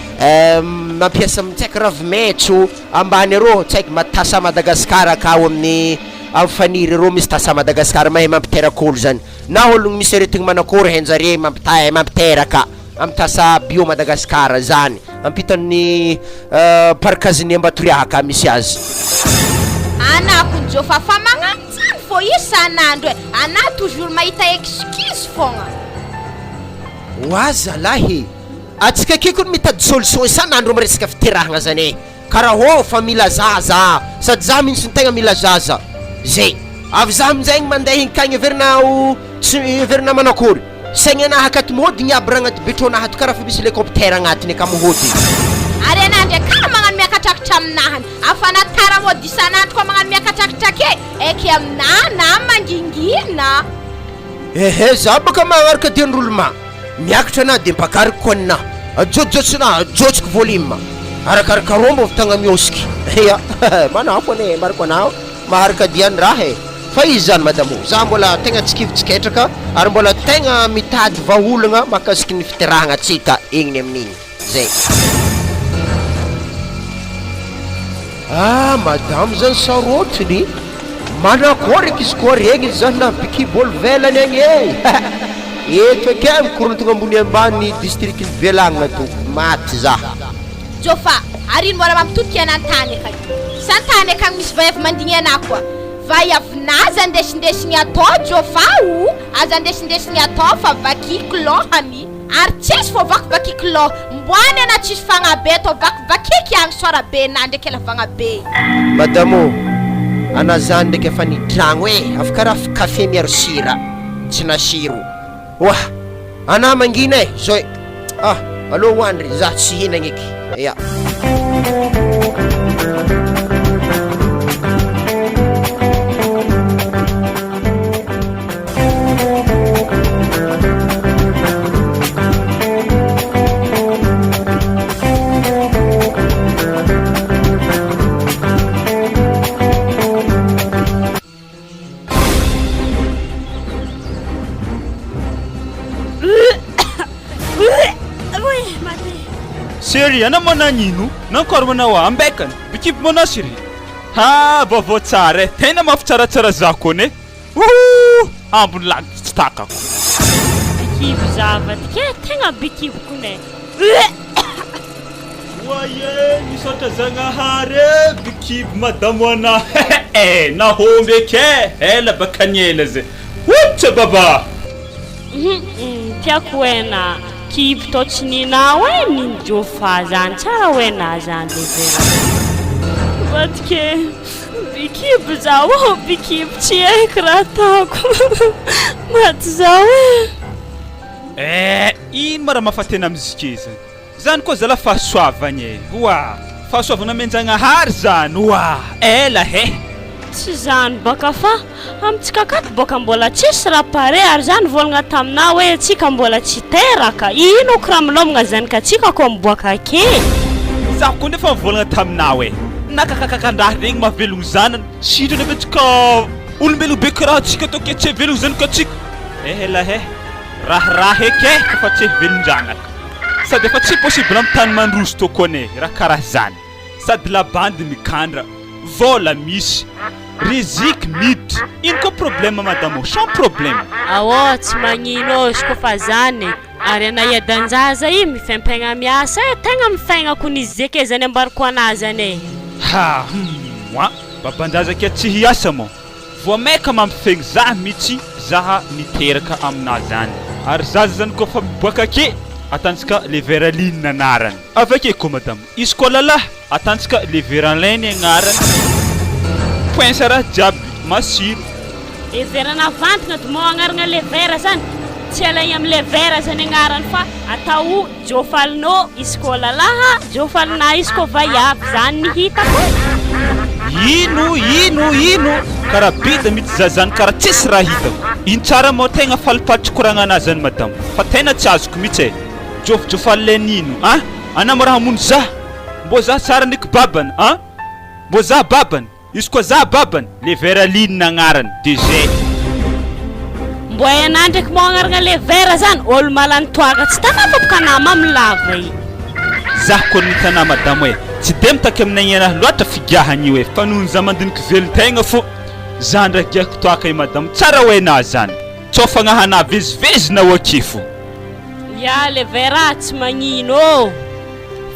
mampiasa tsy haiko ravimaitso ambany arô tsy haiko ma tasa Madagascar akao amin'ny am faniry arô misy tasa Madagascar mahay mampiterak'olo zany na ologno misy aretigny manakôry hainjare mampita- mampiteraka. Amin'ny tasa bio Madagascar zany ampitan'ny parc ny Ambatoriaka misy azy. Anah ko Jofa fa magnano zany fô isan'andro e, anah toujours mahita excuse fogna. Oa zalahy e! Atsika akeky hono mitady solution isan'andro am resaka fiterahagna zany e! Karaha hô fa mila zaza sady za mintsy no tegna mila zaza zay avy za aminjegny mandeha inkagny heverina ho tsy heverina manakôry saigny anahy akato mihôdigny aby raha agnaty betrônahy ato karaha fa misy helicoptère agnatiny aka mihôdigny. Ary anah ndray kara magnano miakatrakatra aminahany afa na tara mody isan'andro koa magnano miakatrakatra ake eky aminah na mangingina. Ehe za bôka magnaraka dian'ny roulement. Miakatra anah de mpakariko ko anah Ajojotsonah ajotsoko volume Arakaraka rombo avy tagna mihosiky Ya manafo anie mariko anah maharaka diany raha e Fa izy zany madame o za mbola tegna tsy kivy tsy ketraka ary mbola tegna mitady vahaolagna mahakasiky ny fiterahagna antsika egny amin'igny Zay. Ah madame zany sarotiny manakôry eky izy koa regny zany na bikibo olo velany agny e eto eky e mikorontagna ambony ambany district ny Bealagnana to maty za. Jôfa, ary ino mbola mampitodika anah an-tany akagny? Sa an-tany akagny misy vaiavy mandigny anah koa? Vaiavinà aza andesindesigny atao Jôfa o! Aza andesindesigny atao fa vakiko lôhany. Ary tsisy fô vakivakiky lôha mboany ana tsisy fagnahy be atao vakivakiky agny sora be na ndraiky lavagna be. Madame ô, ana zany ndraiky efa nidragno e, avy karaha kafe miaro sira, tsy nasiro. Oah! Ana mangina e, zao e, ah, aleo hoany re, za tsy hihinagna eky, ya. Chérie, anao managnino? Nankôry manao ambekany? Bikibo manao chérie? Ha, vaovao tsara e! Tena mafy tsaratsara za kony e! Wouhou! Ambony lanitra tsy takako. Bikibo zavatra ke tegna bikibo kone. Oaie misaotra Zagnahary e bikibo madamo anah eh nahomby eky eh ela baka ny ela zay otsa baba. Hum tiako hoena kibo tô tsy ninao e nino jofa zany tsara hoena zany le vera. Vadike. Bikibo zaho ô, bikibo tsy haiko raha ataoko, maty zaho e. Eh! Ino ma raha mahafatena amizike zany? Zany koa zala fahasoavagna e! Oa! Fahasoavagna omen-jagnahary zany oa! Ela he! Tsy zany baka fa amintsika akato boka mbola tsisy raha pare ary za nivolagna taminah hoe tsika mbola tsy teraka, ino ko raha milomagna zany ka tsika ko miboaka ake. Izaho koa nefa nivolagna taminah hoe nakakakakandraha regny mahavelogno zanany, sitrana ve tsika olombelogno be kiraha tsika tô ke tsy havelogno zanaka tsika, ela he, raharaha eky e fa tsy velon-janaka, sady efa tsy possible am tany mandroso tô koa anie raha karaha zany. Sady la bandy mikandra, vôla misy, riziky miditra, ino koa problème madame ô, sans problème. Aô tsy magnino ô izy koa fa zany ary ana iadan-jaza i mifaimpaigna miasa e tegna mifaigna kony izy zeke zany ambarako ana zany e. Ha hum a! Baban-jaza kia tsy hiasa moa? Vao maika mampifegny zah mitsy zaha niteraka aminah zany. Ary zaza zany koa fa miboaka ake atantsika le veraline anarany. Avy ake koa madama. Izy koa lalahy atantsika le veranlin ny agnarany. Poinsa raha jiaby masiro. Heverana avantagna de moa agnarana le vera zany tsy alaigna am le vera zany agnarany fa atao Jofalno izy koa lalaha, Jofalna izy koa vaiavy zany ny hitako. Ino ino ino kara bida mitsy za zany kara tsisy raha hitako. Ino tsara moa tegna falifaly tsy koragnana zany madama fa tena tsy azoko mitsy e. mijôfijôfa lenino a! Anà mô raha hamono zah! Mbô zah tsara ndraiky babany a! Mbô zah babany! Izy koa zah babany! Le Veraline agnarany de zay. Mbô hainà ndraiky mô agnarana le Vera zany, ôlo malany toaka tsy tanà fa boka anà mamo lava i. Zah koa ny tanà madamo e! Tsy de mitaky aminay raha loatra figiahana io e! Fa noho ny zah mandiniky velon-tegna fô zah ndraiky giahiko toaka i madamo tsara ho hainà zany! Tsao fagnahanà vezivezinao aky fô! Ya le Vera tsy magnino ô!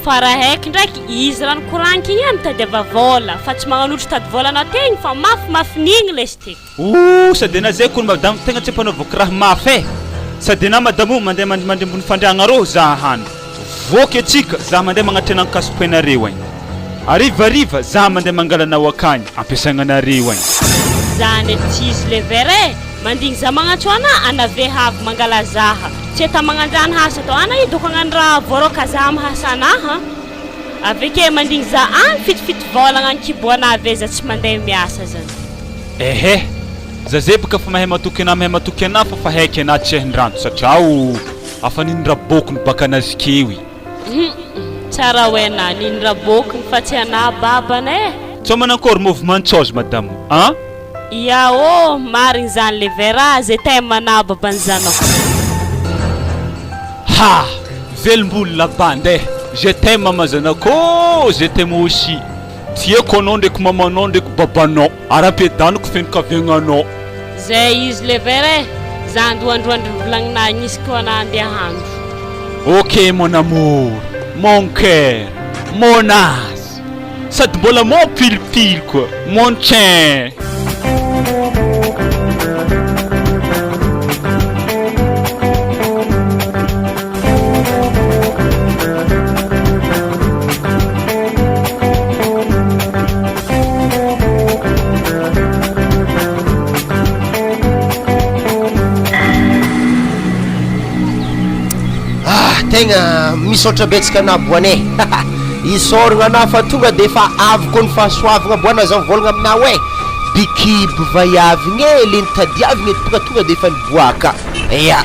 Fa raha haiko ndraiky izy raha nikoragniko igny ah mitadiava vôla fa tsy magnanotry tady vôlanao tegny fa mafimafin'igny lesy ty. Ooh sady anah zay kony madamo tegna tsy ampanaovako raha mafy eh! Sady anah madamo o mandeha mandrimandry ambony fandriagna arô za hano voky atsika za mandeha magnatry an'Ankasopenareo agny harivariva za mandeha mangala anao akagny ampiasagnanareo agny. Zany tsy izy le vera eh! Mandigny za magnantso ana ana vehavy mangala zaha tsy eta magnanjany hasa atao ana idoko agnano raha voaroaka za am hasa anaha aveke mandigny za agny fitofito vôlagna agny kibo ana ave za tsy mandeha miasa zany. Ehe! Za zay baka fa mahay matoky anah mahay matoky anah fa fa haiky anah tsy haindranto satria o afa nino rabokiny baka anazy keo i. Hum tsara hoe na nino rabokiny fa tsy anah babany eh! Tsao manankory mouvement tsôzy madame an! Ia ô, marigny zany le Vera, ze thème anah baban'ny zanako. Ha! Velombolo la bande eh! Je t'aime mama zanako ô! Je t'aime aussi! Tiako anao ndraiky mamanao ndraiky babanao ary ampiadaniko feno kaviagnanao. Zay izy le Vera eh! Za andoha androandro nivolagnina agnisy ko anah andeha hahandro. Ok mon amour, mon coeur, mon as. Sady mbola mon pilipily koa, mon tchain. Ah, tegna misaotra betsaka anah boane. Isaoragna anah fa tonga de efa avy koa ny fahasoavagna boana za mivôlagna aminao e! Bikibo vaiavigny e le nitadiavigny eto tonga tonga de efa niboaka ya!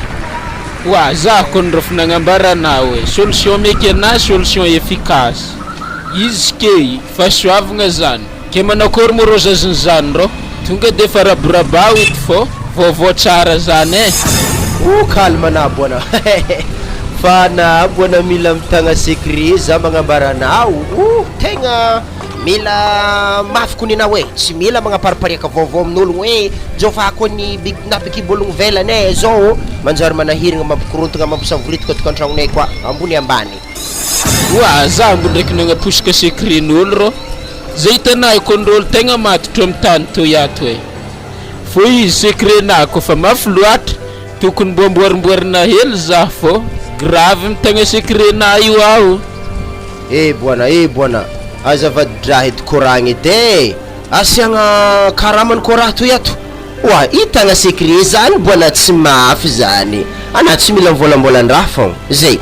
Oa za kony ref nagnambara anao e, solution meky anah solution efficace, izy key fahasoavagna zany, ke manakory moa rô zaziny zany rô, tonga de efa raborabao ito fô vaovao tsara zany e. Oh calme anah boana fa na boana mila mitagna secret za magnambara anao oh tegna mila mafy kony anao e tsy mila magnaparipariaka vaovao amin'ologno hoe zao fa ako ny big napikibo ologno velany e zao oh manjary manahiragna mampikorontagna mampisavoritaka tokantragnonay koa ambony ambany. Oa za mbo ndraiky nagnaposaka secret n'olo rô zay hitanah kony rôlo tegna matotro amy tany toy ato e fô izy secret nah kôfa mafy loatra tokony mbo amboarimboarina hely zah fô grave mitagna secret nah io aho. Eh boana eh boana aza avadi-draha edy koragna edy eh! Asiagna karamany koa raha toy ato. Oa hitagna secret zany boana tsy mafy zany. Anah tsy mila mivôlambôlan-draha fôgna. Zay.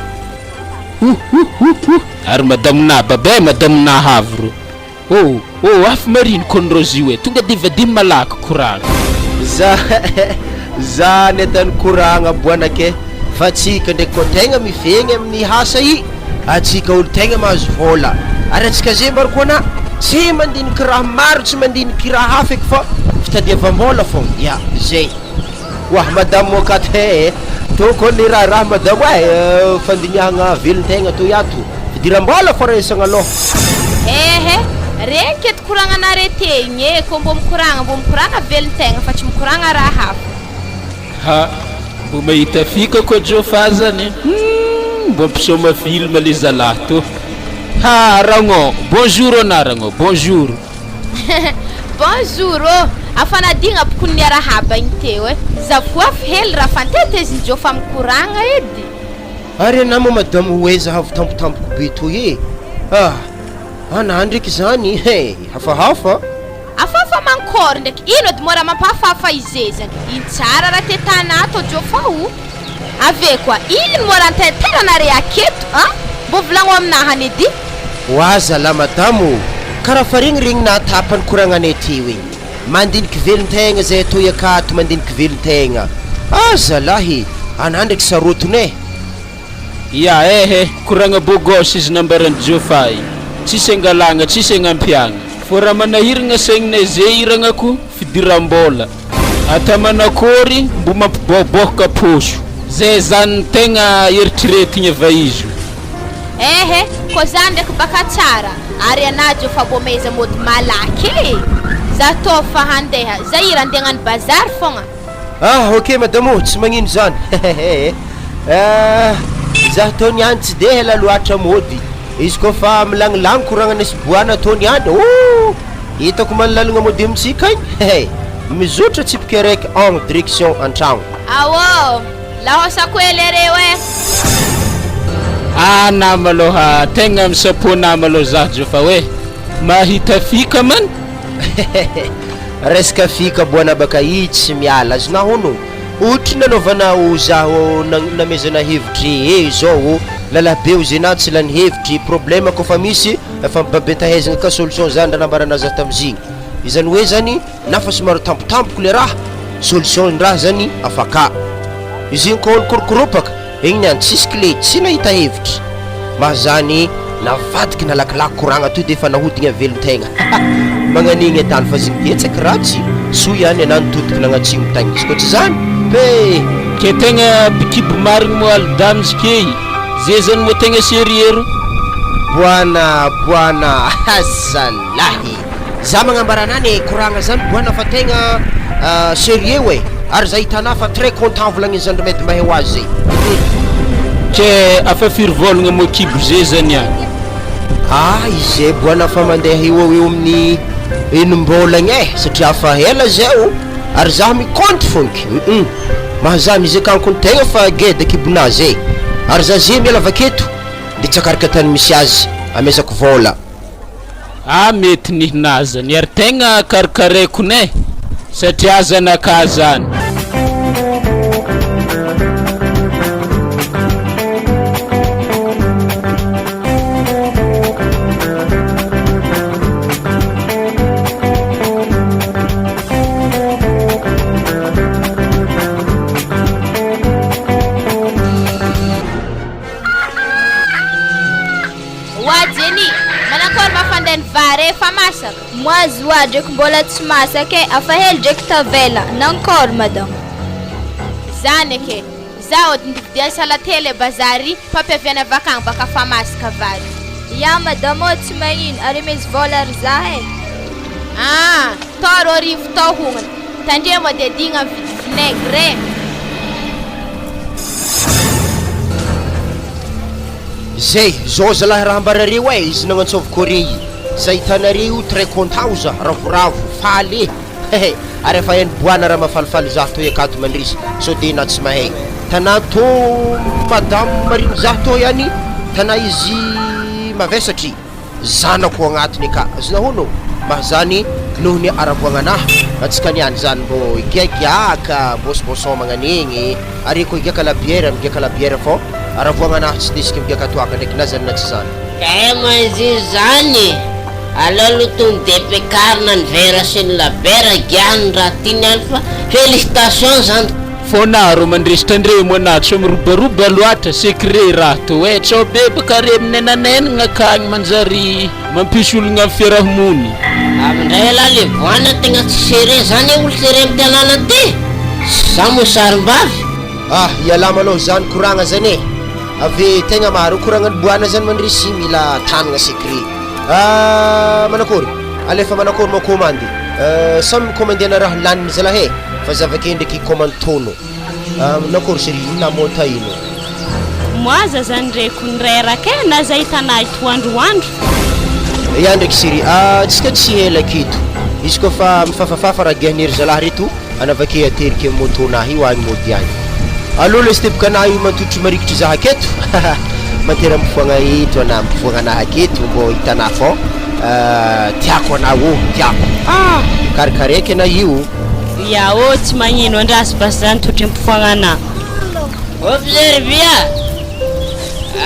Ouhouhouhou ary madame Naba be madame Nahavy ro oh oh afo mariny kony rozy io e tonga de vadim malaky koragna. Za za ny koragna boanaka e fa tsika ndraiky koa tegna mifegny amin'ny hasa i atsika olo tegna mahazo vôla ary atsika ze mbary koa na tsy mandiniky raha maro tsy mandiniky raha hafa eky fa fitadiavam-bôla fôgna ya zay. Wah madame mokaty eh tokony raharaha madame eh fandinihagna velon-tegna toy ato fidiram-bola fô raisagna aloha. Ehe, regniky edy koragnanare te igny e, kô mbô mikoragna mbô mikoragna velon-tegna fa tsy mikoragna raha hafa. Ha, mbo mahita fika koa Jofa zany humm mbo mpisoma film le zalahy tô. Ha ragno, bonjour anaragno, bonjour. Bonjour ô! Afa nadigna boko ny niarahaba igny teo e! Zavoafy hely raha fanteteziny Jofa mikoragna edy. Ary anah moa madame ho aiza avy tampotampoko be toy e! Ah! Anah ndraiky zany he! Hafahafa! Hafahafa mankôry ndraiky ino edy moa raha mampahafahafa ize zany? Ino tsara raha te tanà tô Jofa o! Avy koa ino moa raha nitaitaranare aketo an! Mbô volagno aminaha anie edy! Oa zalah madame ô! Karaha fa regny regny nahatapa ny koragnanay teo igny. Mandiniky velon-tegna zay atoy akato mandiniky velon-tegna. Ah zalahy e! Anah ndraiky sarotiny e! Ya eh eh, koragna beau gosse izy nambaran'i Jofa igny. Tsisy angalagna, tsisy agnampiagna. Fô raha manahiragna saigninay ze iragnako, fidiram-bôla. Ata manakôry mbo mampibôbôka pôso. Zay zany no tegna eritreretigna va izy io. Eh eh, kô za ndraiky baka tsara, ary anah Jofa mbô maiza mody malaky e! Za tô fa handeha, za hira andeha hagnano bazary fogna. Ah ok madame ô, tsy magnino zany hehehe eh, za tô niany tsy de ela loatra mody, izy koa fa milagnilagny koragnana sy boana tô niany oh! Hitako man lalagna mody amintsika igny hehe, mizotra tsipika araiky en direction antragno. Aô, lahôsako hely areo eh! Ah nama aloha tegna misapo nama aloha za Jofa hoe mahita fika man. Hehehe, resaka fika boana baka i tsy miala azonao hono, ohatry nanaovanao zaho namezana hevitry ee zao o, lalabe ozy enah tsy lany hevitry, problème kofa misy efa mibabentahezagna ka solution zany raha nambaranah zah tamizigny, izany hoe zany na fa somary tampotampoky le raha, solution raha zany afaka, izy igny koa nikorokoropaka. Egny niany tsisy kle tsy nahita hevitra ma zany navadiky nalakilaky koragna to defa nahodigna velon-tegna haha magnanigny atany fa zigny betsaky ratsy soa ihany anah nitodiky nagnatsimo tagny izy koa tsy zany pe. Ke tegna mpikibo marigny moa alidamzy key ze zany moa tegna sérieux ro. Boana boana azalahy. Za magnambara anah ne koragna zany boana fa tegna sérieux e! Ary za hitanah fa très content volagniny zandry Medy mahay ho azy zay. Ke afa firy vôlagna moa kibo ze zany agny? Ah izay boana fa mandeha eo ho eo amin'ny enim-bôlagna e! Satria afa ela zay o! Ary za mi-compte fonky hum! Mahazaha mizaka an-kontegna fa geda kibonazy e! Ary za ze miala avaketo de tsakaraka tany misy azy amezako vôla. Ah mety nihinazany ary tegna karakaraiko ne satria zanakah zany. Oa Jenny, manakory ma fandeha ny vary efa masaka? Moi zoa dreky mbola tsy masaka e, afa hely dreky tavela, nankôry madame? Zany eke, za ody nividiany salately e bazary mpampiaviany avakagny baka fa masaka vary. Ya madame ô tsy magnino, ary misy vôla ry za e. Ah, tao 2000 tao hognony, tandremo ody adigna mividy vinaigre e. Zay, zao zalahy raha ambarareo eh, izy nagnantsôviko are i, za hitanare io très content ho za, ravoravo, faly eh, hehe, ary efa hainy boana raha mahafalifaly za toy akato mandrisy, sao de na tsy mahay, tanà tô madame marigny za tô ihany, tanà izy mavesatry. Zanako agnatiny ka zna hono ma zany noho ny araboagnanahy antsika niany zany mbô higiagiaka bôsbôson magnanegny ary ko higiaka la bière migiaka la bière fô aravoagnanahy tsy ndesiky migiaka toaka ndraiky na zany na tsy zany. Kay ma izy zany e! Aleo aloha tony de ampiakarina ny verre sy ny labière giahiny raha tiany any fa félicitations zany. Fô na rô mandresitra andre moa na tsô mirobaroba loatra secret raha tô eh tsô bebaka re minenanenagna akagny manjary mampisy ologna am fiarahamony. Amindray elah le voana tegna tsy serré zany e olo serré am tanàna ty? Za moa sarimbavy? Ah ialahy malôha zany koragna zany e! Ave tegna maro koragnan'i boana zany mandresy mila tanagna secret. Ah manakôry? Alefa manakôry moa kômandy? Samy mikômandiana raha laniny zalahy e! Fa zavake ndraiky commande tono. Ah manakôry chérie ino namôta ino? Moi za zany reko nireraka e na za hitanà itoandroandro. Ya ndraiky chérie, ah tsika tsy ela aketo. Izy koa fa mifafafafa raha giahin'ery zalahy reto. Ana avake ateriky am moto nah io agny mody agny. Allo lesy teboka anah io mantotry marikitry zah aketo mantera mifoagna eto anah mifoagna anah aketo mbô hitanah fô tiako anah ô tiako ah karakaraiko anah io. Ya ô tsy magnino andraso basy zany totry ampifoagna anah. Observia!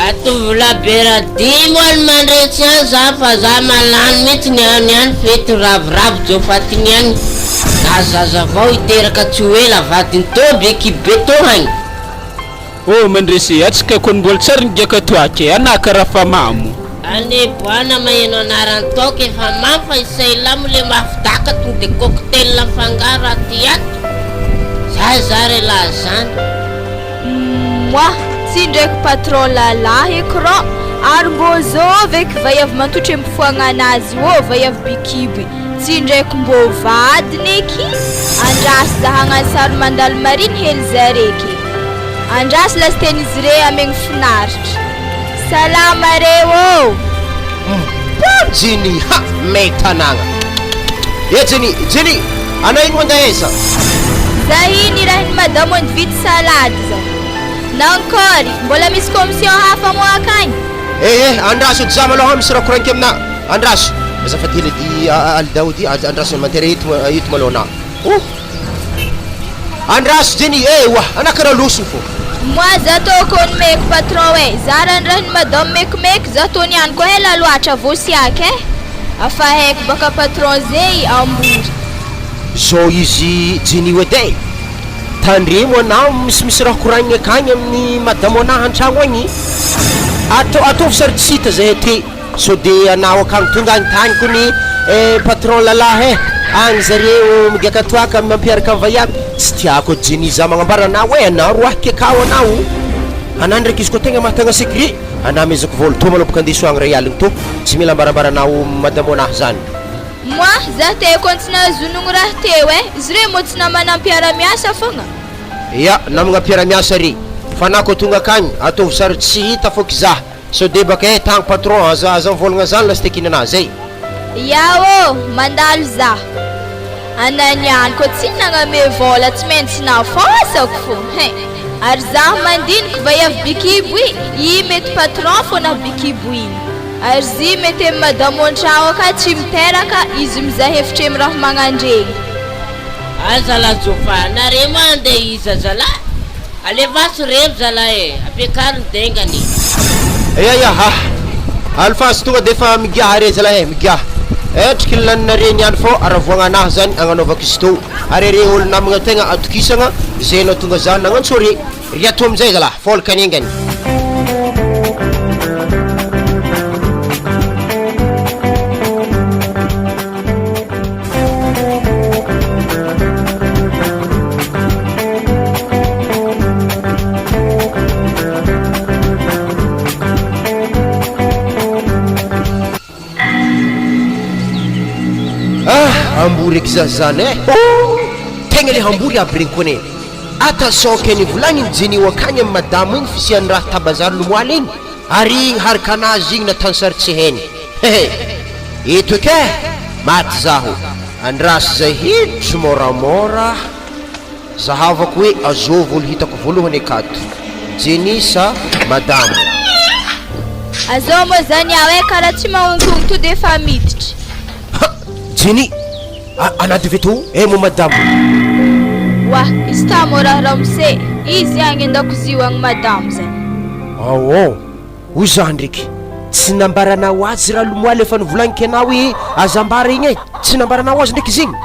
Atovy labiera dimy any mandretsy any za fa za malany mitsy ny any any fety ravoravo jofatiny any za zazavao hiteraka tsy ho ela vadiny toby ekipe be tohagny. Oh mandresy atsika kony mbola tsary nigiaka toaka e, anah karaha fa mamo. Any boana maheno anaran toaka efa mamo fa izay lamo le mafy daka tonga de cocktail mifangaro aty ato. Zay za re lahy zany. Moi, tsy ndraiky patron lalahy écran ary mbô zôvy eky vaiavy mantotry ampifoagna anazy ô vaiavy bikibo i, tsy ndraiky mbô vadiny eky, andraso za hagnano sary mandalo mariny hely zareky e, andraso lasiteny izy re amegny finaritra. Salama re ô! Mba Jenny ha! May tanagna. Eh Jenny, Jenny! Anao igny mandeha aiza? Za iny irahin'i madamo nividy salade za. Nankôry, mbola misy commission hafa moa akagny? Eh eh, andraso edy za malôha misy raha koragniko aminà. Andraso. Azafady hely edy Aldaody, andraso mandeha eto eto malôha anà. Oh! Andraso Jenny eh oa, anà karaha losony fô. Moi za tô kony meko patron eh, za raha nirahin'i madame mekimeky za tô niany koa ela loatra vô siaky eh, afa haiko baka patron zey ambory. Zao izy Jenny io edy eh, tandremo anao misimisy raha koragniny akagny amin'ny madamo anah antragno agny, atao ataovy sary tsy hita zahay aty. Sao de anao akagny tonga agny tagny kony eh patron lalahy eh agny zareo migiaka toaka mampiaraka am vaiavy tsy tiako edy Jenny za magnambara anao eh anao roahy kekao anao anah ndraiky izy koa tegna mahatagna secret anah amezako vôla tô malôha boka andeso agny ray aligny tô tsy mila ambarambaranao madamo anah zany. Moi, za te kony tsy nahazonogno raha teo eh, izy reo moa tsy namana mpiara-miasa fogna. Ya, namagna mpiara-miasa re, fa anah koa tonga akagny ataovy sary tsy hita fôky zah. Sao debaka eh tagny patron aza aza mivolagna zany lastekina anah zay. Ya ô, mandalo za. Ana niany koa tsy nagname vôla tsy maintsy nafôsako fô hein. Ary zaho mandiniky vaiavy bikibo i, i mety patron fô nah bikibo igny. Ary zy mety amy madamo antragno aka tsy miteraka izy mizaha hevitry amy raha magnandregny. Aza la jofa, nareo ma andeha iza zalahy? Alefaso revy zalahy e! Ampiakaro ny dengany. Ya ya ha! Alefaso tonga de efa migiaha re zalahy e, migiaha. Etriky ny laninare niany fô aravoagna anahy zany agnanaovako izy tô. Ary re olo namagna tegna atokisagna zay nahatonga za nagnantso re. Ry ato amizay zalahy, fôlaka ny engany. Ah, ambory eky za zany eh. Oh, tegna le hambory aby regny kone. Attention ke nivolagniny Jenny ho akagny amy madamo igny fisian'ny raha tabazary lomoaly igny. Ary harikanazy igny natany sary tsy hainy. Hehe. Eto eky eh! Maty zaho. Andraso zay hiditry môramôra. Zahavako hoe azôvy olo hitako voalohany akato. Jenny sa madamo? Azao moa zany aho eh, karaha tsy mahonkongo to de efa miditra. Ha! Jenny! A anaty ve to eh moa madamo? Wah! Izy tamo raha ramose, izy agny an-dakozio agny madamo zany. Aon! Hoy za ndreky, tsy nambaranao azy raha lomoaly efa novolagniky anao hoe aza ambara igny e! Tsy nambaranao azy ndreky izy igny?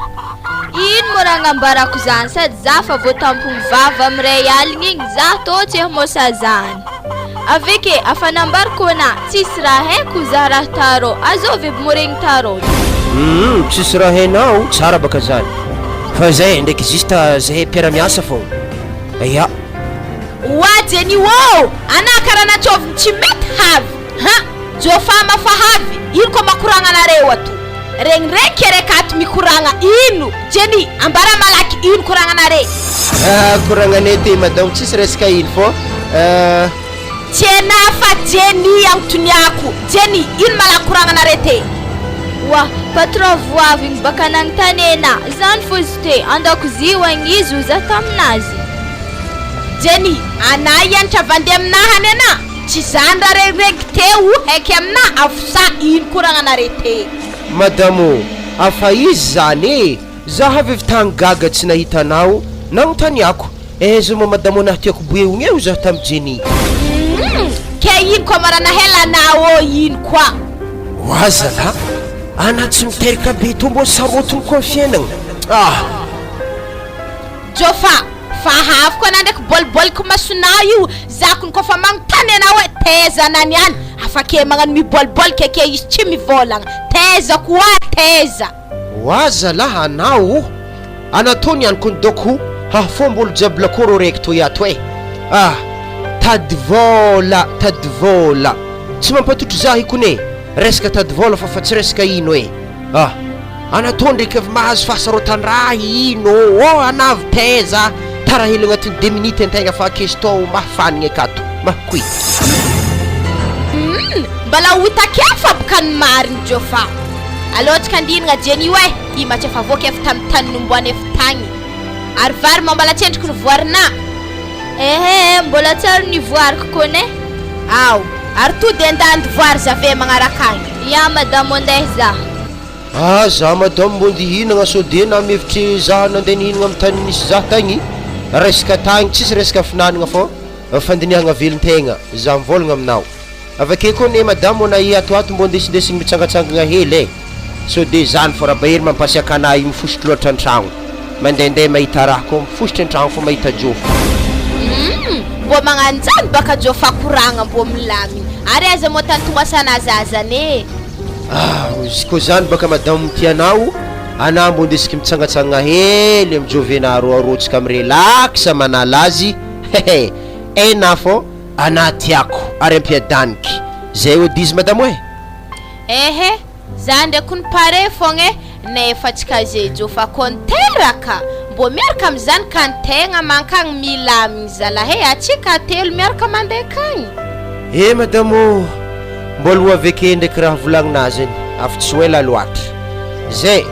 Ino moa raha agnambarako zany sady za fa voatampogny vava am ray aligny igny za tô tsy hamosa zany. Aveke afa nambariko anah tsisy raha haiko za raha tarô azovy aby moa regny tarô. Humm tsisy raha hainao, tsara baka zany. Fa zay ndraiky juste zahay mpiara-miasa fogna. Ya. Oa Jenny ô! Anah karaha natsôviny tsy mety havy ha! Jôfama fa havy ino koa makoragna anareo ato? Regniregny kerek ato mikoragna ino? Jenny, ambara malaky ino koragnanare? Ah koragnanay ty madamo tsisy resaka ino fô eh. Tsy enah fa Jenny agnontoniako, Jenny ino malaky koragnanare te? Oa, patron voavy igny baka nagnontany enah, zany fô izy te, andakozia ho agny izy hoy zah taminazy. Jenny, anah hianatra vande aminah any anah, tsy zany raha regniregniky teo heky aminah avosa ino koragnanare te. Madame ô, afa izy zany e! Za avy avy tagny gaga tsy nahita anao, nagnontaniako, aiza moa madame anah tiako boe ogn eo za tamy Jenny. Humm, ke ino koa marana hela anah ô ino koa. Oa zalah, anah tsy miteraka be tô mbô sarotiny koa fiainagna ah! Jôfa! Fa avy koa anah ndraiky bôlibôliky masonah io, za kony kôfa magnontany anah hoe taiza anah niany, afake magnano mibôlibôliky ake izy tsy mivôlagna, taiza koa taiza. Oa zalah anao o! Ana tô niany kony dôko ha fomba olo jiaby lakoro raiky toy ato e! Ah! Tady vôla tady vôla! Tsy mampatotry zah io kony e! Resaka tady vôla fa fa tsy resaka ino e! Ah! Ana tô ndraiky avy mahazo fahasarotan-draha ino ô! Ana avy taiza? Tara hely agnatin'ny deux minutes antegna fa akesto mahafanigny akato! Mahakoy! Humm! Mbala ho hita kely fa boka ny marigny Jôfa! Aleo antsika andihinagna dieny io e! I matsy efa voky avy tamin'ny tany nomboana efa tagny. Ary vary ma mbala tsendriky ny voarinà. Ehe, mbola tsara ny voariko kone. Ao, ary to de andandy voary zave magnaraka agny. Ya madamo andeha za. Ah za madame mbô nde hihinagna sao de na mihevitry za nandeha nihinagna am tany nisy za tagny, resaka tagny tsisy resaka finanagna fô fandinihagna velon-tegna, za mivôlagna aminao. Avake koa ne madame na i ato ato mbô ndesindesigny mitsangatsangagna hely e! Sao de zany fô Rabahery mampasiaka anah io mifositry loatra antragno. Mandehandeha mahita raha koa mifositry antragno fô mahita jôfo. Humm mbô magnanjany baka jôfa koragna mbô milamigny ary aiza moa tany tongasana zazany e. Ah izy koa zany baka madame tianao anah mbô ndesiky mitsangatsangagna hely am jôvena aroaroantsika mi-relax manala azy hehe enah fô anah tiako ary ampiadaniky zay ody izy madame oe. Ehe, za ndray kony pare fogna e, nefa tsy kazejo fa kô niteraka, mbô miaraka amizany ka ntegna mankagny milamigny zalahy e, atsika telo miaraka mande akagny. Eh madame ô, mbola ho avy ake ndraiky raha volagnina azy iny, afa tsy ho ela loatra. Zay.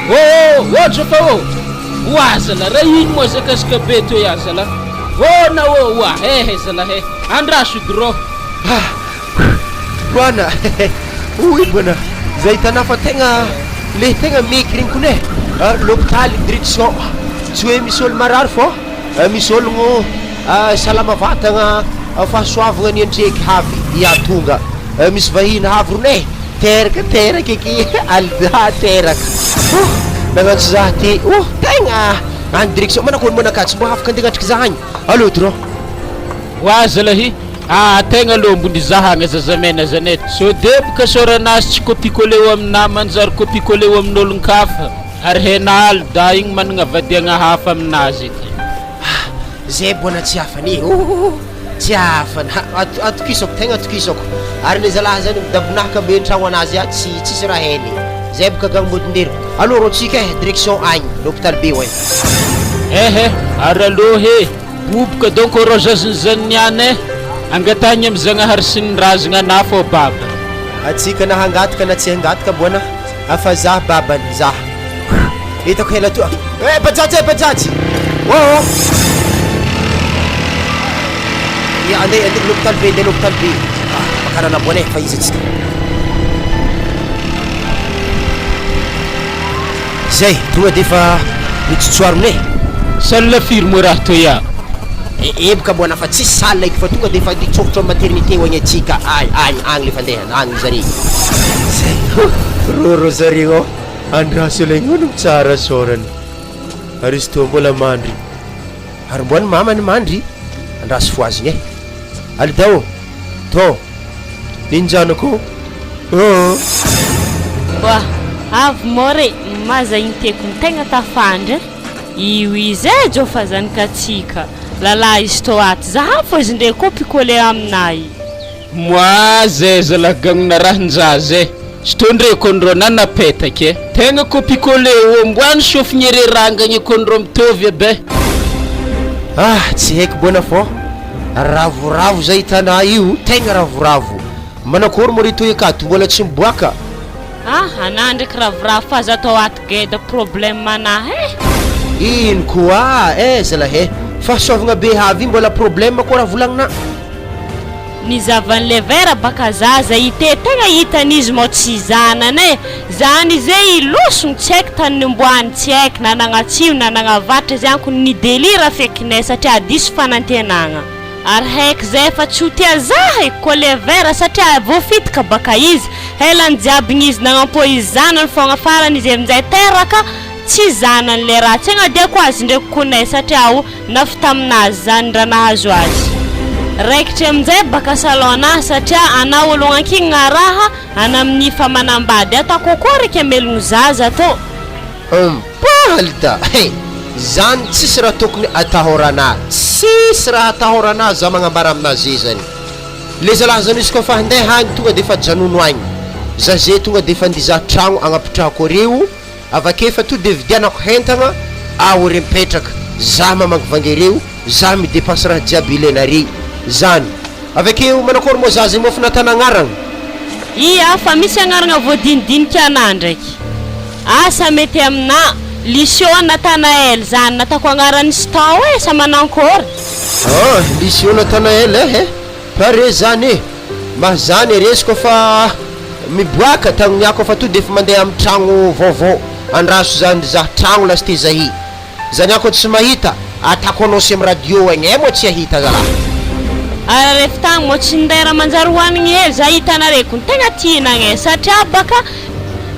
Ô ô ô Jofa ô! Oa zalahy, raha ino moa hazakazaka be toy ah zalahy? Ô na ô oa, hehe zalahy eh! Andraso edy rô! Ah! Bwana hoy bwana zay hitanà fa tegna le tegna meky regny kony e, l'hôpitaly direction tsy hoe misy ôlo marary fô misy ôlogno salama vatagna fahasoavagna niantreky havy ia tonga misy vahiny havy rony e, teraka teraka eky Alda teraka oh nagnantso zah ty oh tegna any direction manakôry moa nakà tsy mbô afaka andeha agnatriky zah agny allô dro. Oa zalahy ah tegna lombony zahagna zazamena zany e, sao deboka sôranazy tsy copie coller ho aminah manjary copie coller ho amin'olon-kafa ary hena Alda igny managna vadiagna hafa aminazy eky. Ah zay bona tsy afany e ooh tsy afany ha atokisako tegna atokisako ary le zalahy zany midabonahaka be an-tragno anazy ato tsy tsisy raha hainy zay boka gang modindery allo rô tsika eh direction agny l'hôpital be oe. Ehe ary aloha e. Boboka donc rô zazny niany eh! Angatahigny am Zagnahary sy ny razagna anah fô baba. Atsika na hangataka na tsy hangataka boana fa zah babany zah hitako hela toa eh bajaj eh bajaj oh oh ya andeha andeha l'hôpital be andeha l'hôpital be ah makarana boana eh fa izy atsika Zay, tonga de efa nitsotsoarina e! Salle firy moa raha toy a? Emboka mbola fa tsisy salle eky fa tonga de efa nitsofotro am maternité ho agny atsika agny agny agny le fandehana agny zare. Zay rô rô zare ô, andraso ela igny hono tsara sôrany ary izy toa mbola mandry ary mboa ny mamany mandry andraso fohazigny e! Alida ô! Tô! Ninjanako ô! Oa, avy môra e, maza igny tiako ny tegna tafandry e. Io izy e Jôfa zanakatsika, lalahy izy tô ato, zahavo fô izy ndre copie coller aminah io. Moi zay zalah gagnona rahan-jaza e, tsy tô ndre kondro na napetaky e. Tegna copie coller ô mboany sofigny ere rangagny kondro mitovy aby e. Ah tsy haiko boana fô ravoravo zay tanà io tegna ravoravo manakory moa ry toi akato mbola tsy miboaka. Ah anah ndraiky ravoravo fa aza atao ato geda problème anah eh. Ino koa eh zalahy eh fahasoavagna be havy mbola problème koa raha volagnina. Ny zavan'le vera baka zaza ite tegna hitan'izy mao tsy zanany e! Zany ize ilosogno tsy haiko tany nimboahany tsy haiko na nagnatsimo na nagnavaratra zay ankony nidelira fekinay satria diso fanantenagna ary haiko zay fa tsy ho tia zah e ko le vera satria voafitika baka izy helany jiaby gnizy nagnampo izy zanany fogna farany izy aminjay teraka tsy zanany le raha tsy agnadiako azy ndraiky konay satria o Nafy taminazy zany raha nahazo azy. Raikitra aminjay baka salon nah satria ana olo ankigna raha ana amin'ny fa manambady atako akory eky amelogno zaza tô. Mipaly da he! Zany tsisy raha tokony atahorana tsisy raha atahorana za magnambara aminaze zany le zalahy zany izy koa fa handeha agny tonga de efa ajanono agny za ze tonga de efa andiza tragno agnapitrahako areo Avake fa to de vidianako hentagna aho re mipetraka za mamangivangy areo za mi depense raha jiaby ilainare zany avakeo manakôry moa za zay moa fa natana agnaragna. Ia, fa misy agnaragna voadinidinika anah ndraiky. Asa mety aminah, Lucio Nathanael zany natako agnaran'i Stan e, sa manankôry? Ah, Lucio Nathanael eh eh. Pare zany e! Mahazany e resy kofa miboaka tagnony ako fa to defa mandeha am tragno vaovao andraso zany ry zah tragno lasite zahi zany ako tsy mahita atako anao sem radio agny e moa tsy ahita zalah. Ary ref tagny moa tsy ninday raha manjary hoanigny hely za hitanareo ko tegna tiana agny e satria baka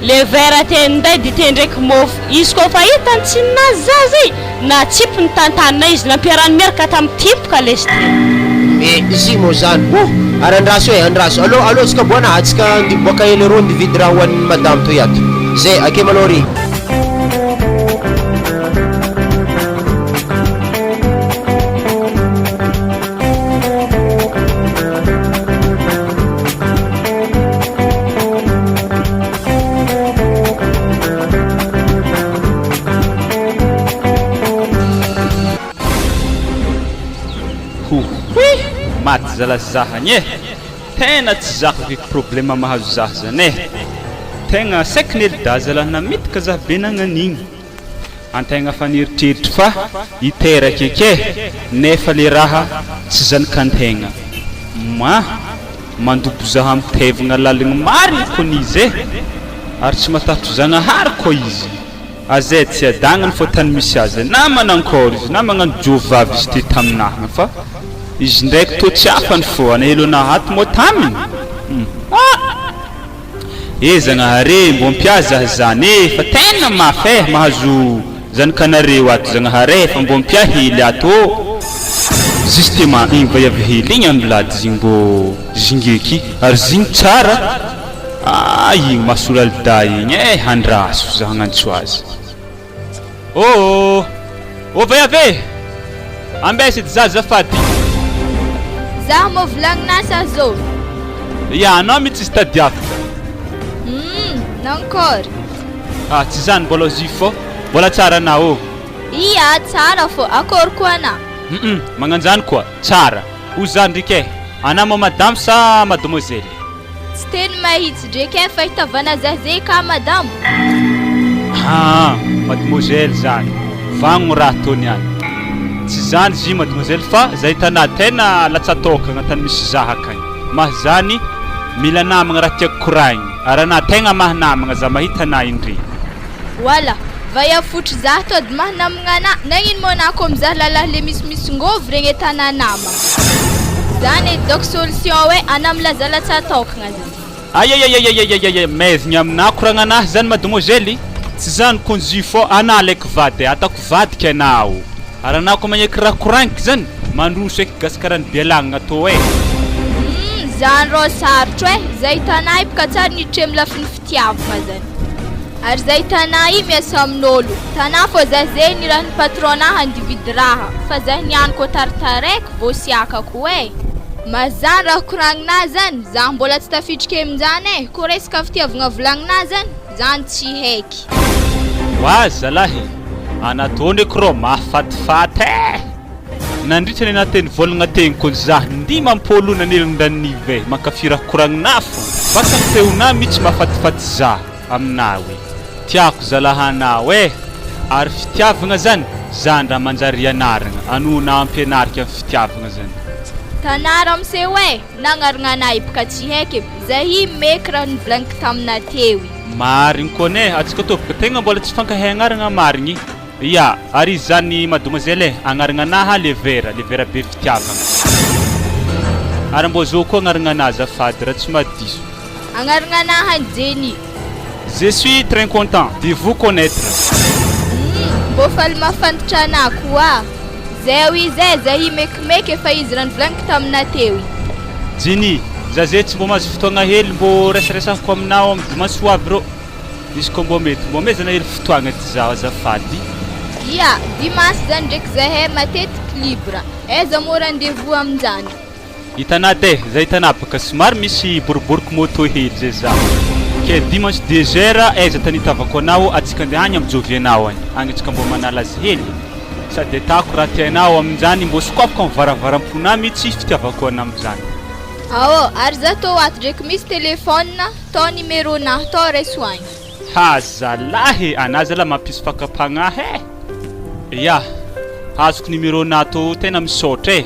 le verre te ninday dite ndraiky mofo izy kofa hitany tsy ninazy zaza i Natsipy ny tantanina izy, nampiarahany miaraka tamin'ny tipoka lesy ty. Eh izy moa zany oh! Ary andraso eh, andraso. Allo, allo tsika boana, atsika andeha hiboaka hely arô andeha hividy raha ho an'ny madame toy ato. Zay, ake malôha re. Hohoy! Maty zala zah agny eh! Tena tsy zaka eky problème mahazo zah zany eh! Tegna saiky nelda zalah namitaka zah be nagnan'igny. Antegna fa nieritreritra fa hiteraka eky eh! Nefa le raha tsy zanakantegna. Ma! Mandobo zah ampitevagna laligny marigny kony izy eh! Ary tsy matahotro Zagnahary koa izy. Azay tsy adagnany fô tany misy azy na manankôry izy na magnano jôvavy izy ty taminahagna fa izy ndraiky tô tsy afany fô anahelo anah ato mô taminy hum ah! Eh Zagnahary e mbô ampia zah zany e fa tena mafy eh mahazo zanakanareo ato Zagnahary eh fa mbô ampia hely ato ô! Justement igny vaiavy hely igny ambilady zigny mbô zingeky ary zigny tsara ah igny mahasolo alida igny eh andraso za hagnantso azy. Ô ô vaiavy e! Ambesa edy za azafady. Zaho mô volagninà sa zô? Ya anao mitsy izy tadiaviko. Humm nankôry? Ah tsy zany mbola ozy fô mbola tsara anà ô. Ia tsara fô akôry koa anà? Humm magnanjany koa tsara. Ozy za ndriky e! Anà mô madamo sa mademoiselle? Tsy teny mahitsy dreky eh fahitavana zaze ka madamo. Aa mademoiselle zany vagno raha ataony any. Tsy zany zy mademoiselle fa zay tanà tena latsatokagna tany misy zah akagny. Mah zany mila namagna raha tiako koragny ary anà tegna maha namagna za mahita anà indre. Wala, vaia fotry zah tody maha namagna anà, nagnino moa anà ko mizaha lalahy le misimisy ngôvy regny etana namagna. Zany edy dôko solution oe anà milaza latsatôkagna zany. Aiaiaiaiaiaiai maizigny aminà koragna anah zany mademoiselle, tsy zany konjy fô anà alaiky vady e, atako vadika anà o, ary anà ko magneky raha koragniky zany mandroso eky gasikara ny bialagna tô e. Humm zany rô sarotro e, zay hitanà io bka tsary niditra amy lafiny fitiavagna zany. Ary zay Tana i miasa amin'olo. Tana fô zah ze nirahin'ny patron nah handividy raha fa zah niany kô taritaraiky vô siakako eh. Mazan raha koragninah zany, zah mbola tsy tafitrika eminjany eh, kô resaka fitiavagna volagninah zany, zany tsy haiky. Oa zalahy, anatony eky rô mahafatifaty eh! Nandritra ny nateny vôlagna tegny kony zah ndimampôlo nanelindranive mankafy raha koragninah fô, baka ny feonah mitsy mahafatifaty zah. Aminah hoe tiako zalaha anao eh! Ary fitiavagna zany zany raha manjary ianaragna ano na ampianarika am fitiavagna zany. Tanà ramose oe, nagnarigna anah bka tsy haiko e, zahi meky raha nivolagniko taminah teo i. Marigny kone, atsika tô bka tegna mbola tsy fankahay agnaragna marigny. Ya, ary izy zany mademoiselle e, agnaragna anah Levera, Levera be fitiavagna. Ary mbô zao koa agnaragna anah azafady raha tsy mahadiso. Agnaragna anah Jenny. Je suis très content de vous connaître. Humm, mbô faly mahafantatra anah koa. Zay ho izy e, zay himekimeky efa izy raha nivolagniko taminah teo i. Jenny, za zay tsy mbô mahazo fotoagna hely mbô resaresahako aminao am dimanche ho avy rô. Izy koa mbô mety mbô amezana hely fotoagna ty zaho azafady. Ia, dimanche zany ndraiky zahay matetiky libre. Aiza moa rendez-vous aminjany? Hitanà teh, zay hitanà baka somary misy boriboriko moto hely zay za. Ke dimanche deux heures aiza tany hitavako anao atsika andeha agny am jovianao agny. Agny atsika mbô manala azy hely. Sady atako raha tianao aminjany mbô sokafiko am varavaram-ponà mitsy fitiavako anà amizany. Ao, ary za tô ato ndraiky misy téléphone, tô numéro nah tô raiso agny. Ha zalahy e! Anà zalahy mampisy fakam-pagnahy e! Ya, azoko numéro nah tô tena misaotra e!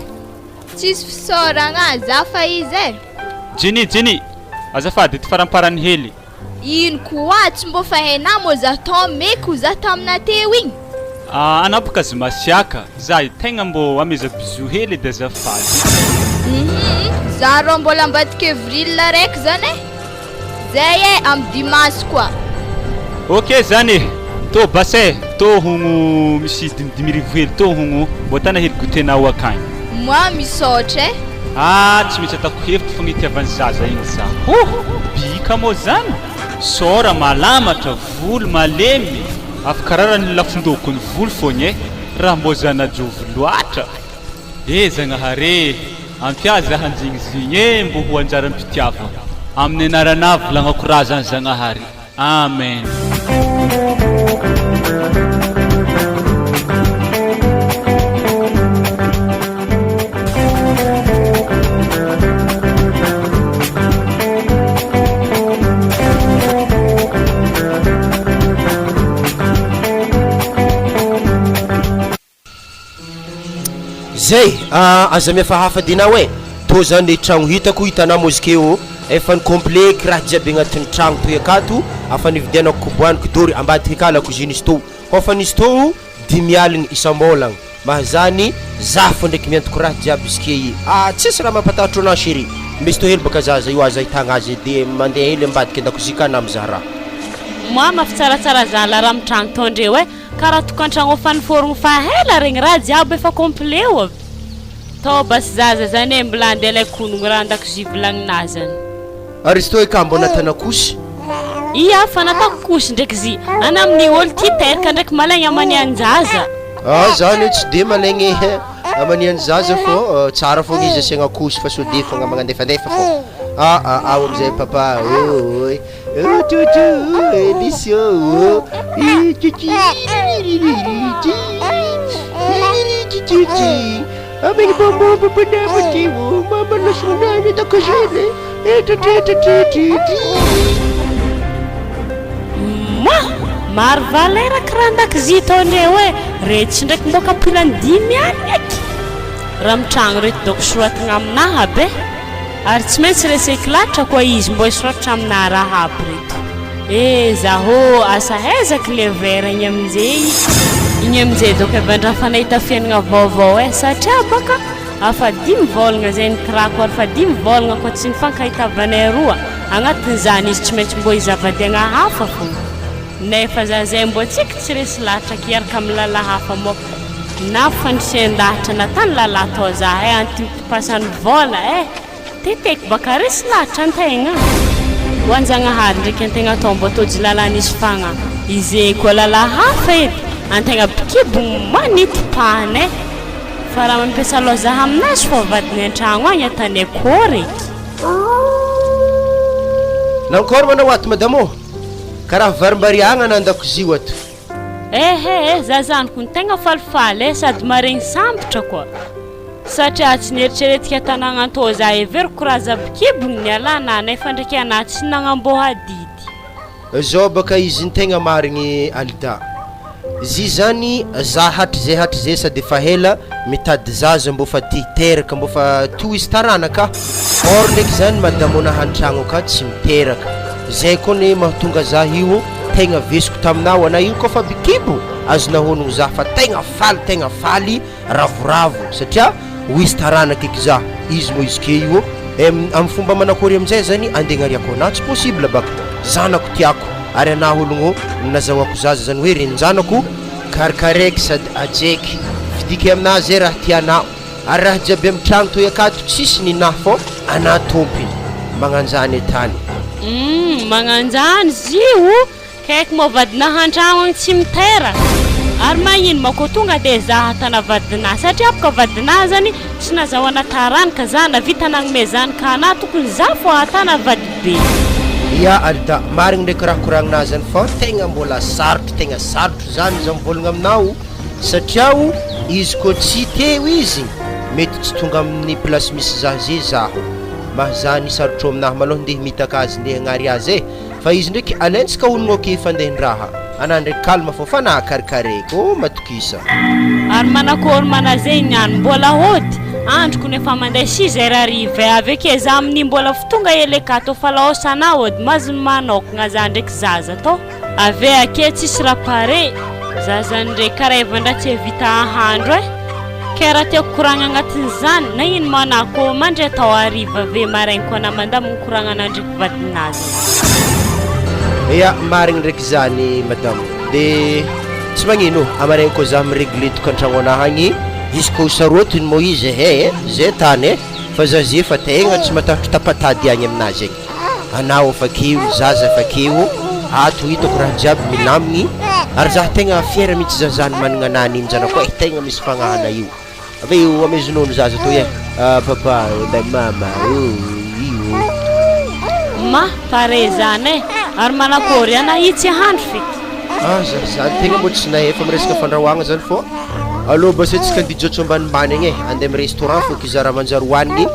Tsisy fisaoragna, za fa iza e! Jenny, Jenny! Azafady, ity faramparany hely. Ino koa, tsy mbô fa hainà mô za tô meko za taminà teo igny? Ah, anà boka azy masiaka, za tegna mbô ameza bisou hely edy azafady. Hum, za rô mbôla ambadika Evril araiky zany e! Zay e, am dimanche koa. Ok zany e! Tô bassin, tô hogno misy dimidimirivo hely tô hogno mbô tana hely goûter-nao akagny. Moi misaotra e! Ah tsy maintsy ataoko hevitra fogna itiavan'ny zaza igny za. Ho! Bika mô zany? Sôra malamatra, volo malemy, afaka rarany lafon-dôkony volo fogna e! Raha mbô zana-jovy loatra. Eh Zagnahary e! Ampia za hanjignizigny e mbô ho anjaram-pitiavagna. Amin'ny anaranà volagnako raha zany Zagnahary. Amen. Zay ah aza mihafahafa dinao eh, tô zany le tragno hitako hitanà mozike ô, efa ny complet kiraha jiaby agnatin'ny tragno toy akato, afa nividianako koboany kidory ambadika aka lakozia nisy tô, hôfa nisy tô dimy aligny isam-bôlagna, mahazany zah fô ndraiky miantoko raha jiaby izy ke i, ah tsisy raha mampatahotro anah chérie, misy tô hely baka zaza io aza ahitagna azy de mandeha hely ambadika an-dakozia ka anah mizaha raha. Moi mafy tsaratsara zala raha mitragno tondreo eh. Karaha tokantragno efa niforogno faha ela regny raha jiaby efa complet aby. Tao basy zaza zany e mbola andeha alaiko honogno raha andakozia volagninahy zany. Aristo e ka mbô natana couche. Ia fa natako couche ndraiky zy. Ana amin'ny olo tia teraka ndraiky malaigna amanian-jaza. Ah za anie tsy de malaigny amanian-jaza fô tsara fogna izy asiagna couche fa sao de fogna magnandefandefa fô. Ah ah ao amizay papa ôy. Oh toto Elisio oh Amegny bonbon bonbon ty oh mama lasonany dakoziny Moa! Maro valera kiraha an-dakozia tao ndreo e! Reto ndraiky mbô kapilany 50 eky! Raha mitragno reto dôko soratagna aminaha aby e! Ary tsy maintsy reseko lahatra koa izy mbô hisoratra aminà raha aby reto. Eh zaho asa hezaky le verre igny aminjey igny aminjey dôko avy andrafa nahita fiainagna vaovao eh satria baka afa dimy vôlagna zay nitirako ary fa dimy vôlagna koa tsy nifankahitavanay roa agnatin'izany izy tsy maintsy mbô hizavadiagna hafa fogna nefa za zay mbô tsiky tsy resy lahatra kiaraka amy lalahy hafa mô na fandrisen-dahatra natany lalahy tô zahay anti Pasany vôla eh! Teteky baka resy lahatra antegna. Ho an-Jagnahary ndraiky antegna atao mbô tojo lalàn'izy fagna ize koa lalà hafa edy antegna bikibogny manitopahana eh! Fa raha mampiasa lôza aminazy fô vadiny an-tragno agny atany akôry eky. Nankôry manao ato madame ô? Karaha varimbariagna na an-dakozia o ato. Ehe eh, za zany kony tegna falifaly eh, sady maregny sambatra koa. Satria tsy nieritreretika tanagna tô za heveriko raha zabikibony nialana nefa ndraiky anah tsy nagnamboa adidy. Zao baka izy ny tegna marigny Alida. Zy zany za hatrizay hatrizay sady efa hela mitady zaza mbô fa te hiteraka mbô fa toa izy taranaka or ndraiky zany madamona antragno aka tsy miteraka zay koa ne mahatonga za io tegna vesiko taminao ana io koa fa bikibo azonao honogno za fa tegna faly tegna faly ravoravo satria ho izy taranaka eky za izy moa izy ke io em am fomba manakory amizay zany andeha agnariako anah tsy possible baka zanako tiako ary anah ologno nazahoako zaza zany hoe reninjanako Karkaraiky sady ajeky. Fidiky aminah zay raha tianao. Ary raha jiaby am tragno toy akato tsisy ny nah fô anah tompiny. Magnanjany etany. Humm magnanjany zio kaiky moa vadinah antragno agny tsy miteraka ary magnino ma ko tonga de zah atana vadinah satria boka vadinah zany tsy nazahoana taranaka zah navita nagnome zanaka anah tokony zah fô atana vadibe. Ya Alda, marigny ndraiky raha koragnina zany fa tegna mbola sarotro tegna sarotro zany za mivolagna aminao satriao izy koa tsy teo izy mety tsy tonga amin'ny place misy za ze zaho mahazany sarotro aminahy malôha ndeha mitaka azy ndeha agnary azy e fa izy ndraiky alaintsika honogno ake fandehandraha anah ndraiky calme fô fa nah karikaraiko ô matokisa. Ary manakôry manazay niany mbola hody androko no efa mandeha six heures hariva e avy ake za amin'iny mbola fo tonga ele ka tô fa laosa anah hody mazy manôkagna za ndraiky zaza tô ave ake tsisy raha pare zaza ndre kara evan-draha tsy vita ahandro e ke raha tiako koragna agnatin'izany na ino ma anah kô mandre atao hariva ave maraigny kô anah mandamigny koragna anah ndraiky vadinazy. Ya, marigny ndraiky zany madame, de tsy magnino amaregny koa za mi-regle tokantragno anah agny, izy koa ho sarotiny moa izy ehe e, zay tany e, fa za ze fa tegna tsy matahotro tapa-tady agny aminazy agny, anao efa akeo, zaza efa akeo, ato hitako raha jiaby milamigny, ary za tegna fier mintsy za zany managna anah nin-janako e, tegna misy fagnahana io. Avy eo amezo nono zaza toy eh ah papa eh mama oh io. Ma pare zany eh! Ary manakôry ana i tsy ahandro feky. Aza zany tegna mbô tsy nahay efa miresaka fandrahoagna zany fô alô basa tsika andeha hijotso ambanimbany agny eh andeha amy restaurant fô k'iza raha manjary hoanigny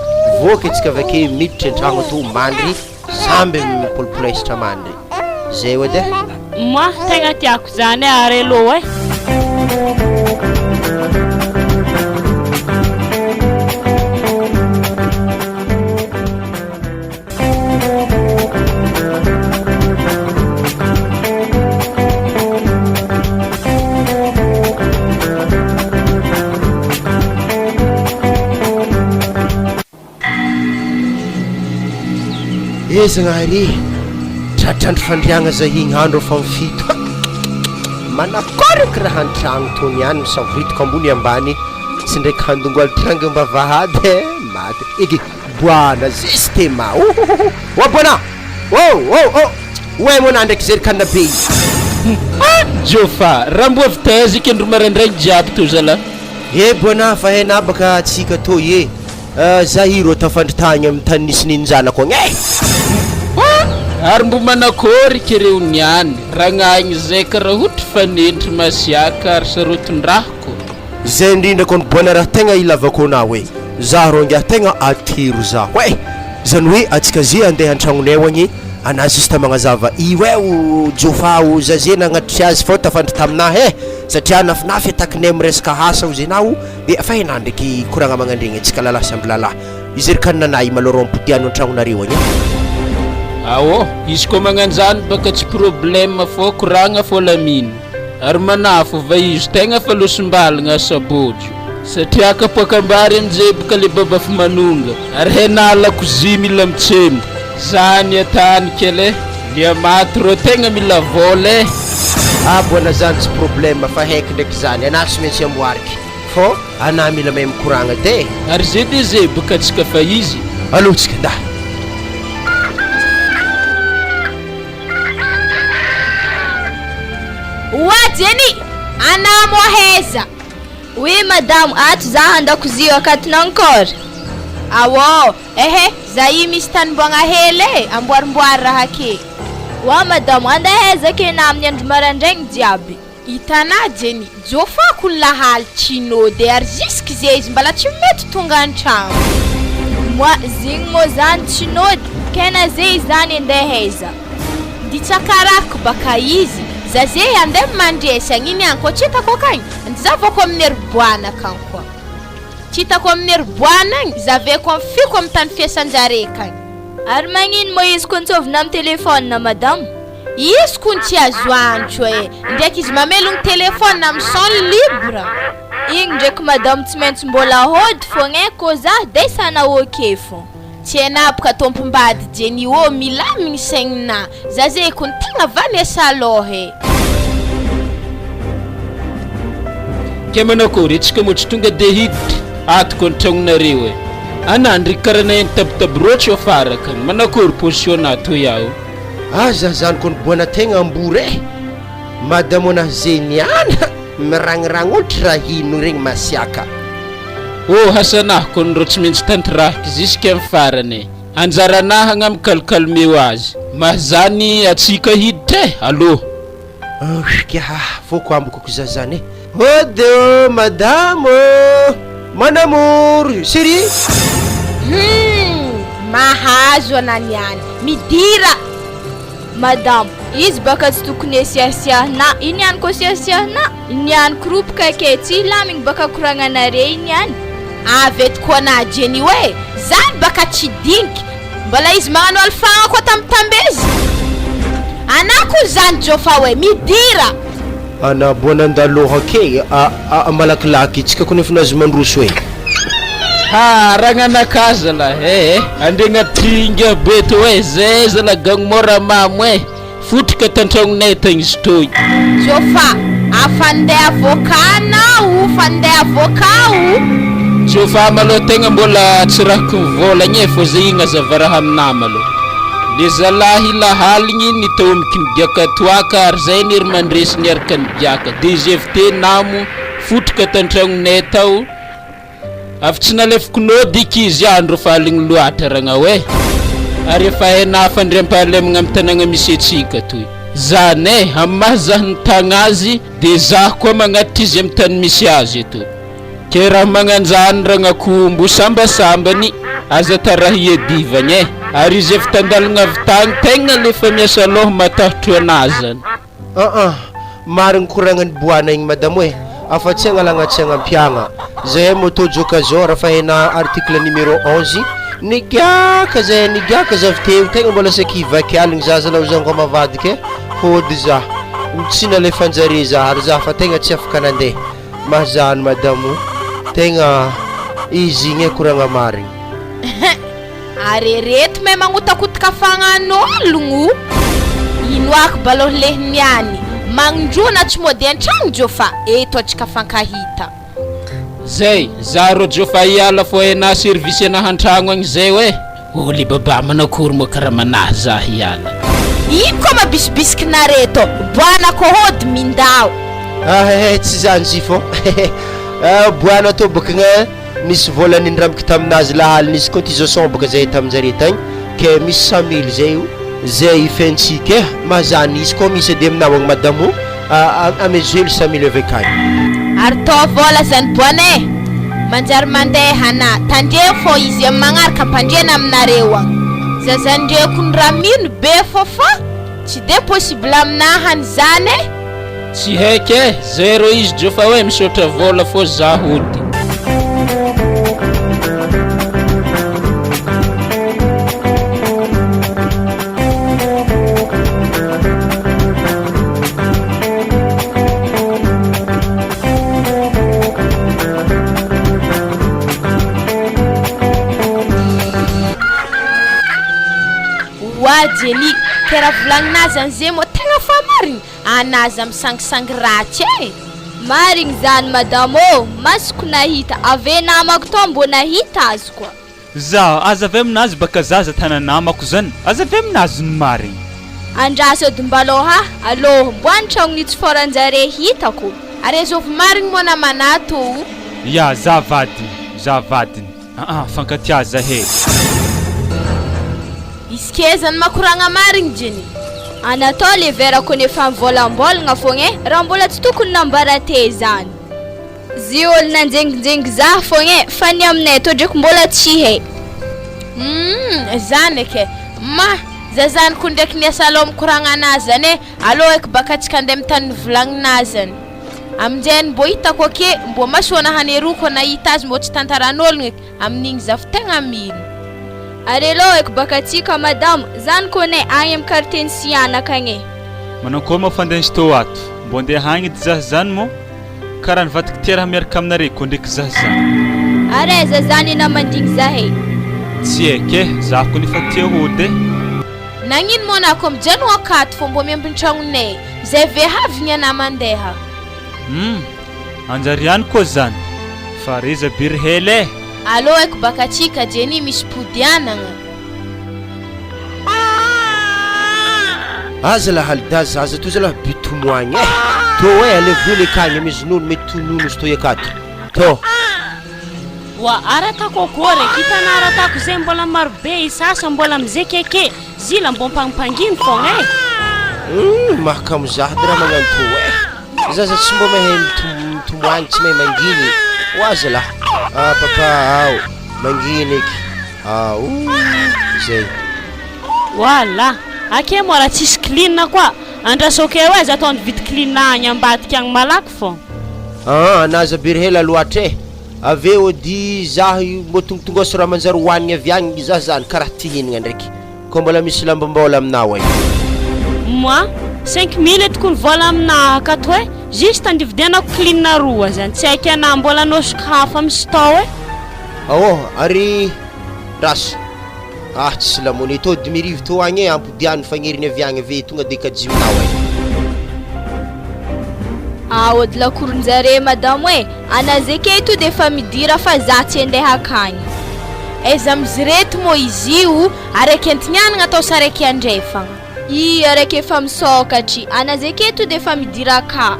voky antsika avy ake miditra an-tragno atô mandry samby mipolipolesitra mandry zay edy eh. Moi tegna tiako zany eh ary alô eh. Eh Zagnahary eh! Tratrandro fandriagna zah igny andro efa mifito ha! Manakôry eky raha an-tragno tô niany misavoritaka ambony ambany tsy ndraiky handongo alitranga am-bavahady eh! Maty eky boana zestema ohohoho! Ô boana! Ô ô ô! Oay moa na ndraiky zerikanina be io! Ha! Jôfa, raha mbo avy taiza eky andro maraindraigny jiaby tô zalah? Eh boana fa hainà baka atsika tô eh! Za irô tafandry tagny amin'ny tany nisy nin-janako agny eh! Ary mbo manakôry ke reo niany, ragnahigny zay karaha hotry fanentry masiaka ary sarotin-drahako. Zay indrindra kony boana raha tegna ilavako anao e! Za rô ngiahy tegna atero zaho eh! Zany hoe atsika ze andeha antragnonay agny anah juste magnazava io eh o Jofa o za ze nagnatitry azy fô tafandry taminah eh! Satria nafinafy atakinay miresaka asa ozy enao Dia fa enah ndraiky koragna magnandregny antsika lalahy samby lalahy. Izy ry kanina anah i malôrô ampodiano antragnonareo agny a. Aô, izy koa magnanjany baka tsy problème fô koragna fô lamino. Ary manafo va izy tegna fa losom-balagna sabojo. Satria kapoakam-bary amizay boka le babafo manonga. Ary hena lakozia mila mitsembo. Zany atany kely e. Lia maty rô tegna mila vôla e. Ah boana zany tsy problème fa haiko ndraiky zany anah tsy maintsy amboariky fô anah mila mahay mikoragna edy e. Ary ze de ze boka tsika fa izy. Alou tsika ndah. Oa Jenny! Anah moa haiza? Oui madame, ato za andakozia akatonao encore. Aô, ehe, za io misy tanimboagna hely e, amboarimboary raha ake. Oa madame, andeha aiza ake na amin'ny andro maraindraigny jiaby? Hitanà Jenny, jôfako ny lahaly tsy nôdy ary jusque zay izy mbala tsy mety tonga an-tragno. Moi, zigny moa zany tsy nôdy, kay na zay izany andeha aiza? Nditsakarako baka izy. Za ze andeha mandresy agny iny agny koa tsy hitako akagny, zavako amin'ny ery boana akagny koa. Tsy hitako amin'ny ery boana agny, zaveko amin'ny fiko amin'ny tany fiasan-jare akagny. Ary magnino moa izy ko antsovina amin'ny téléphone madame? Izy kony tsy azo antso e! Ndraiky izy mamelogno téléphone amin'ny son libre. Igny ndraiky madame tsy maintsy mbola hody fogna e kô za de sana ok fô. Tsy hainà boka tompom-bady Jenny ô milamigny saigninà za zay kony tegna Vanessa alôha e. Kay manakory antsika moa tsy tonga de hiditra ato ko ny tragnonareo e. Ana ndry karaha naheno tabitaby roatra eo afara akagny manakory position na toy aho. Aza zany ko ny boana tegna ambory e! Madame ana zeniana miragniragny ohatry raha ino regny masiaka. Oh hasanah kony rô tsy maintsy tanterahiky jusque am farany e! Anjaranah agna mikalkalmeo azy mahzany atsika hiditra e! Allo. Ohh ah foko amboko ko zazany e. Ode ô madame ô! Mon amour! Chérie! Humm! Mahazo ana niany! Midira! Madame, izy baka tsy tokony esiasiahina, iny ihany ko siasiahina, iny ihany koropoka ke tsy hilamigny baka koragnanare iny ihany. Avy eto koa na Jenny hoe zany baka tsy diniky mbola izy magnano alfagna koa tambitambezy anah koa zany Jofa hoe midira. Ana boa nandalo ake a a malakilaky tsika ko nefa nazy mandroso e. Ha ragnanaka zalahy eh eh andregna tringa be tô eh zay zalahy gagno mora mamo eh fotrika tantragnonay tagny izy toy. Jofa, afa ndeha avocat anao, fa ndeha avocat o. Jofa malôha tegna mbola tsy rahiko mivôlagna eh fô zay igny azava raha aminah malôha. Le zalahy lahaligny nitaomiky nigiaka toaka ary zay anie ry mandresy niaraka nigiaka de izy avy te namo fotrika tantragnonay tao Avy tsy nalefiko nody iky izy andro fa aligny loatra ragnao eh! Ary efa hainà fandriampahalemagna am tanagna misy antsika toy. Zany eh! Am maha zah nitagna azy de zah koa magnatitra izy am tany misy azy eto. Ke raha magnanjany ragnako mbo sambasambany aza taraha iadivagna eh! Ary izy avy tandalagna avy tagny tegna lefa miasa lôha matahotro anà zany. Ah ah, marigny koragnan'i Boana igny madamo eh, afa tsy agnalagna tsy agnampiagna, zahay moto jokazor fa hena article numéro 11, nigiaka zahay nigiaka za avy teo, tegna mbola saika hivaky aligny za zalahy ho zango mavadika eh, hody za, tsy nalefanjare za ary za fa tegna tsy afaka nandeha, mahazany madamo, tegna izy igny eh koragna marigny. Ary ereto may magnotakotaka fagnan'ologno. Inoako baloha lehy niany. Magnindroa tsy mody an-tragno Jofa, eto atsika fankahita. Zay, za rô Jofa hiala fô enà service anah an-tragno agny zay oe. Oh le babà manakory moa karaha manahy za hiala. Ino koa mabisibisiky nare tô, boana kô hody mindao. Ah eh tsy zany zifo eh, boana tô bôka gna. Nisy vola nindramiko taminazy lahaly nisy cotisation boka zay taminjare tagny ke misy 100 mille zay io zay ifentsika eh mazany izy koa misy edy aminao agny madamo amezo hely 100 mille avy akagny. Ary tô vola zany boana eh! Manjary mandeha ana, tandremo fô izy am magnaraka ampandriana aminareo agny. Zazandreko ny raha mino be fô fa tsy de possible aminah any zany eh! Tsy haiko eh, zéro izy jo fa hoe misaotra vola fô za hody. Oa Jenny, ke raha volagninazy an'ze moa tegna fa marigny? Ana aza misangisangy ratsy e! Marigny zany madame ô, masoko nahita, ave namako tao mbô nahita azy koa. Za, aza avy aminazy baka za aza tana namako zany, aza avy aminazy ny marigny. Andraso edy mbalôha alôha mbô any tragno nitsoforanjare hitako. Ary azovy marigny moa namana tô o? Ya, za vadiny, za vadiny. Aa fankatia zahay. Izy ke zany makoragna marigny Jenny. Anatole le vera kony efa mivôlambôlagna fogna e, raha mbola tsy tokony nambara te zany. Zy ôlo nanjenginjengy zah fogna e, fa ny aminay tô dreko mbola tsy hay. Humm zany ke. Ma! Za zany ko ndraiky niasa alou mikoragna anazy zany e, alou eky baka antsika andeha amy tany nivolagnina zany. Aminjegny mbô hitako ake, mbô masoana haneroa kô nahita azy mbô tsy tantaran'ôlogno eky, amin'igny za fo tegna mino. Ary alou eky baka antsika madamo, zany kô ne agny amy quartier ny Sihanaka agny e. Manao moa fandeha izy tô ato? Mbô andeha agny edy zah zany mô? Karaha nivadiky tia raha miaraka aminare koa ndraiky zah zany. Ary aiza zany enao mandigny zahay? Tsy haiko e, zah ko nefa tia hody e. Nagnino moa anah ko mijanogno akato fô mbô miambiny tragnonay, zay vehavy ny anah mandeha. Hum, anjary ihany koa zany, fa reza be ry hela e. Alô aiko baka atsika Jenny misy podianagna. Aza lah Alida zaza toa zalah by tomoagny eh! Tô eh alevo hely akagny amizy nono mety tonono izy toy akato. Tô. Wa ara atako akory e, hitanà ara atako zay mbola maro be i sasa mbola amizay keke, zila mbô mpangimpanginy fogna e. Humm mahakamo zah dy raha magnano tô eh! Zaza tsy mbô mahay mitomoagny tsy mahay manginy wa zalah ah papa ao manginy eky aouu zay. Voilà! Ake moa raha tsisy clean koa, andraso akeo e, za tô nividy clean agny ambadika agny malaky fô. Aa anaza be ry hela loatra eh! Avy eo ody zah io mbô tongotongoso raha manjary hohanigny avy agny zah zany karaha ty hihinagna ndraiky kô mbola misy lambam-baola aminao ay. Moi, 5000 tokony vola aminah akato eh, juste andividianako clean roa zany, tsy haiko anah mbola anôsiko hafa amy stao eh. Aô ary rasa ah tsisy lamone tô 5000 tô agny eh ampodiano fagneriny avy agny ave tonga de kajiminao eh. Aody lakoronjare madamo e, ana zeke to de efa midira fa za tsy andeha akagny. Aiza amzireto moa izy io araiky antignanagna atao sa araiky andrefagna? I araiky efa misôkatry, ana zeke to de efa midira aka.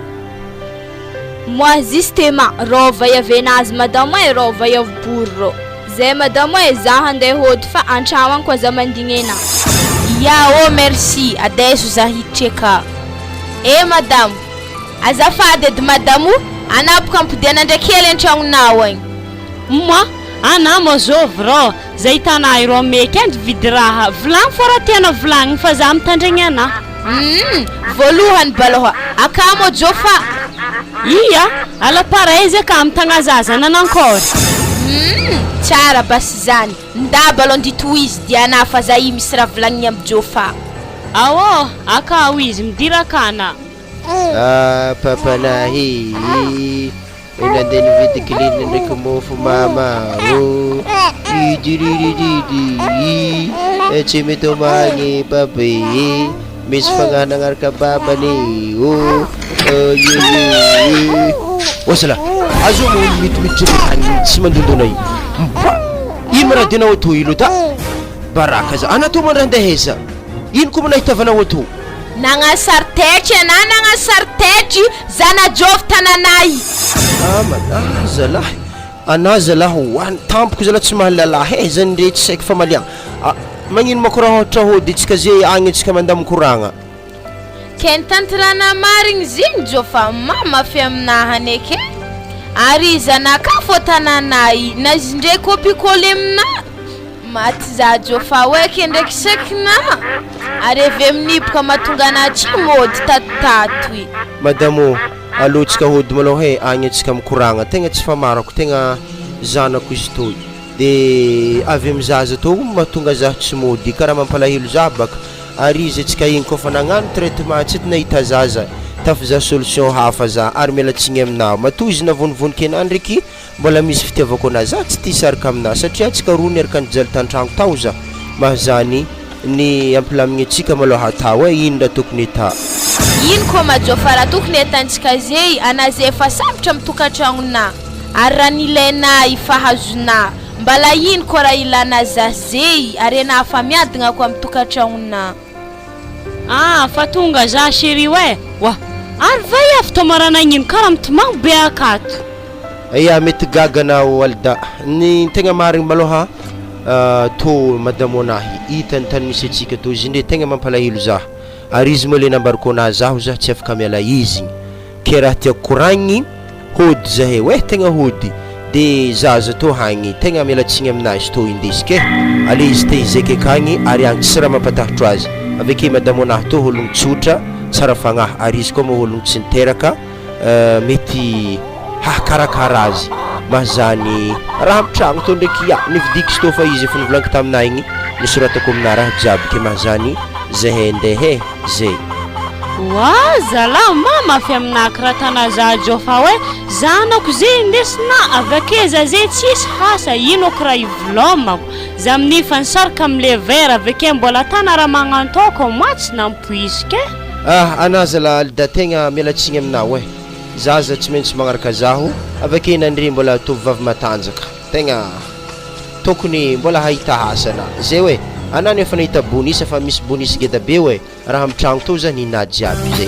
Moi justement rô vaiavenazy madamo e rô vaiavy bory rô. Zay madamo e za handeha hody fa antragno agny koa za mandigny anà. Ya ô merci, adeso za hiditry aka. Eh madamo, azafady edy madamo, anà boka ampodiana ndraiky hely antragnonao agny. Moi, anà moa zôvy rô, za hitanà irô meky any vidy raha, volagno fô raha tianao volagniny fa za mitandregny anà. Humm, voalohany balôha, akamo Jôfa. Ia, à l'appareil zay ka mitagna zaza nanankôry. Humm, tsara basy zany, ndà balô ndi tohizo dianà fa za i misy raha volagniny amy Jôfa. Aô, akao izy, midira akana. Ah papanahy Nandeha nividy klin ndraiky mofo mama ô Idiridididi Tsy mitomagny papa e Misy fagnahy nagnaraka babany ô Ye Oa zalahy Azo moa olo mitomiditra be tany tsy mandondona io Mba Ino ma raha dianao atao io lota Baraka za Anao tô mandraha andeha aiza Ino koa ma nahitavanao atao Nagnasary tetry anah nagnasary tetry zanajovy tananay. Aman ah zalahy anah zalahy hoany tampoko zalahy tsy mahalala he zany ndre tsy saiko famaliagna ah magnino ma koraha ôhatra hody tsika ze agny tsika mandamy koragna. Ke nitantirana marigny zigny jo fa mamafy aminaha aneky e! Ary zanaka fô tananay na izy ndre copie coller aminah. Maty za Jofa hoe ke ndraiky sekina ary avy amin'ny hiboka mahatonga anah tsy mody tatotato i. Madame ô, aleo tsika hody malôha e, agny antsika mikoragna, tegna tsy famarako, tegna zanako izy toy, de avy amy zaza tô mahatonga zah tsy mody, karaha mampalahelo zah baka, ary izy antsika igny kôfa nagnano traitement tsy de nahita zaza, tafy zah solution hafa zah, ary miala tsigny aminao, matoa izy navonivoniky anah ndraiky Mbola misy fitiavako anah za tsy tia hisaraka aminah satria tsika roa niaraka nijaly tantragno tao za mahazany ny ampilamigny atsika maloha atao e ino raha tokony ata. Ino koa majofa raha tokony atantsika zey ana zey efa sambotra am tokantragnonà ary raha nilainà i fahazonà mbala ino koa raha ilana za zey ary enà afa miadagna koa am tokantragnonà. Ah fa tonga za chérie oe! Wah! Ary vay avy tao maranagnino kara mitomagny be akato. Ya mety gaga anao Alda, ny tegna marigny malôha tô madamo anahy hita ny tany misy antsika tô izy ndre tegna mampalahelo zah ary izy moa le nambarako anah zaho zah tsy afaka miala izy igny ke raha tiako koragniny hody zahay oe tegna hody. De zaza tô hagny tegna miala tsigny aminazy tô indesiko eh! Ale izy te hizaiky akagny ary agny tsy raha mampatahotro azy, aveke madamo anahy tô ologno tsotra, tsara fagnahy ary izy koa moa ologno tsy niteraka mety hahakarakara azy, mahazany raha mitragno tô ndraiky ya nividiako izy tô fa izy efa nivolaniko taminahy igny nisoratako aminahy raha jiaby ke mahazany zahay ndeha eh! Zay. Oa zalah ma mafy aminah kra tana za jofa oe zanako ze indesina avake za ze tsisy hasa ino kra ivolomako za mnifa nisaraka amle vera aveke mbola tana ra magnantoko moi tsy nampoiziko e. Ah anah zalah Alida tegna miala tsigny aminao eh zaza tsy maintsy magnaraka zaho avake nandre mbola tovovavy matanjaka tegna Tokony mbola hahita asa na zay oe anah no efa nahita bonus fa misy bonus geda be oe raha am tragno tao zany inah jiaby zay.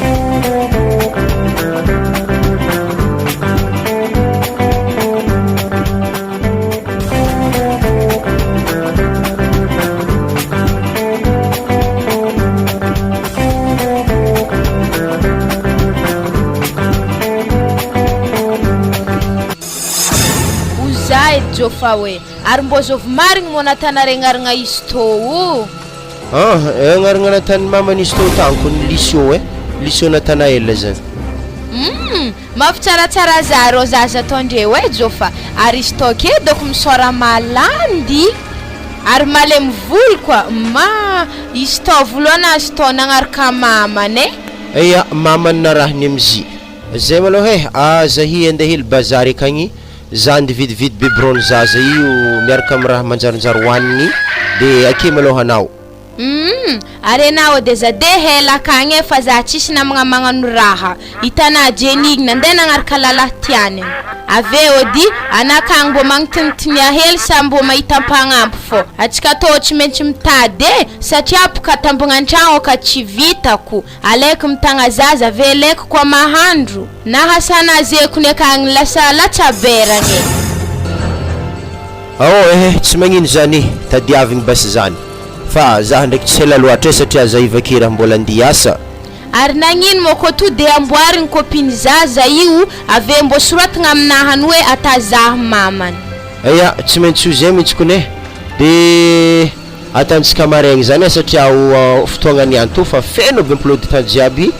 Oza edy Jofa oe. Ary mbô zôvy marigny moa natanaregnaragna izy tô o? An, agnaragna nataon'ny maman'izy tô tankony Lisio eh, Lisio Nathanael zany. Humm, mampitsaratsara za rô zaza ataondreo eh Jofa, ary izy tô ke dôko misôra malandy ary malemy volo koa, ma izy tô volo anazy tô nagnaraka mamany eh. Eia, mamany narahiny am'zy. Zay malôha eh, aza hi andeha hely bazary akagny Za ndividividy biberon zaza io miaraka am raha manjarinjary hoaniny de akia malôha anao. Humm ary enao de za de hela akagny e fa za tsisy namagna magnano raha hitanà Jenny igny nandeha nagnaraka lalahy tiany avy eo edy anà akagny mbô magnotinotinia hely sa mbô mahita mpagnampy fô atsika tô tsy maintsy mitady e satria boka tambogna antragno ka tsy vitako Alaiko mitagna zaza ave alaiko koa mahandro na hasanazeko ny akagny lasa latsaberagna e. Ao eh tsy magnino zany tadiavigny basy zany fa zah ndraiky tsy ela loatra eh satria zah hivaky raha mbola andia hiasa. Ary nagnino moa ko to de amboarigny copie zaza io ave mbo soratagna aminahany hoe ata zah mamany. Eya tsy maintsy ho zay mintsy kony eh de Atantsika maraigny zany ah satria ao fotoagna niany tô fa feno aby emploi du temps jiaby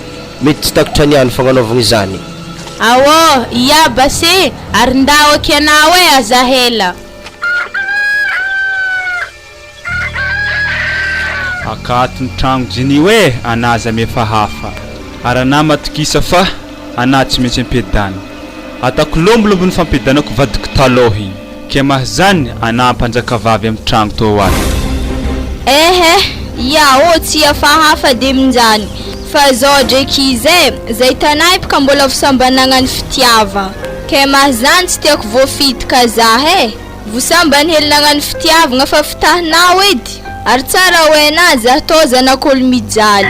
mety tsy takitra niany fagnanaovagna izany. Aô, ia base, ary ndao akia anao e, aza hela. Akato ny tragno jinio e, anah aza mefa hafa, ary anah matokisa fa anah tsy maintsy ampiadany. Atako lombolombo ny fampiadanako vadiko talôha igny. Ke mahzany anah mpanjakavavy am tragno tô ato. Eh eh, ya ô tsy hafahafa de minjany fa zao dreky izy e, zay tanay bka mbola vosambanagnany fitiava, ke mahzany tsy tiako voafitika zah e, vosambany hely nagnano fitiavagna fa fitahinao edy, ary tsara hoenah zah tô zanak'olo mijaly.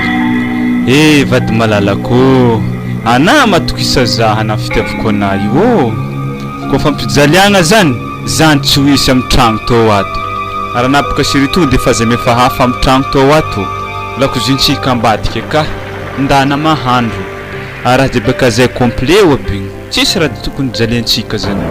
Eh vady malalako ô, anah matokisa zah anah fitiavako anah io ô. Koa fampijaliagna zany, zany tsy ho hisy am tragno tô ato. Ary anapaka chérie tonga de fa zay mefa hafa am tragno tô ato. Lakozintsika ambadika ka, ndana mahandro. Ary raha jiaby akazay complet oa bigny, tsisy raha tokony jaliantsika zany.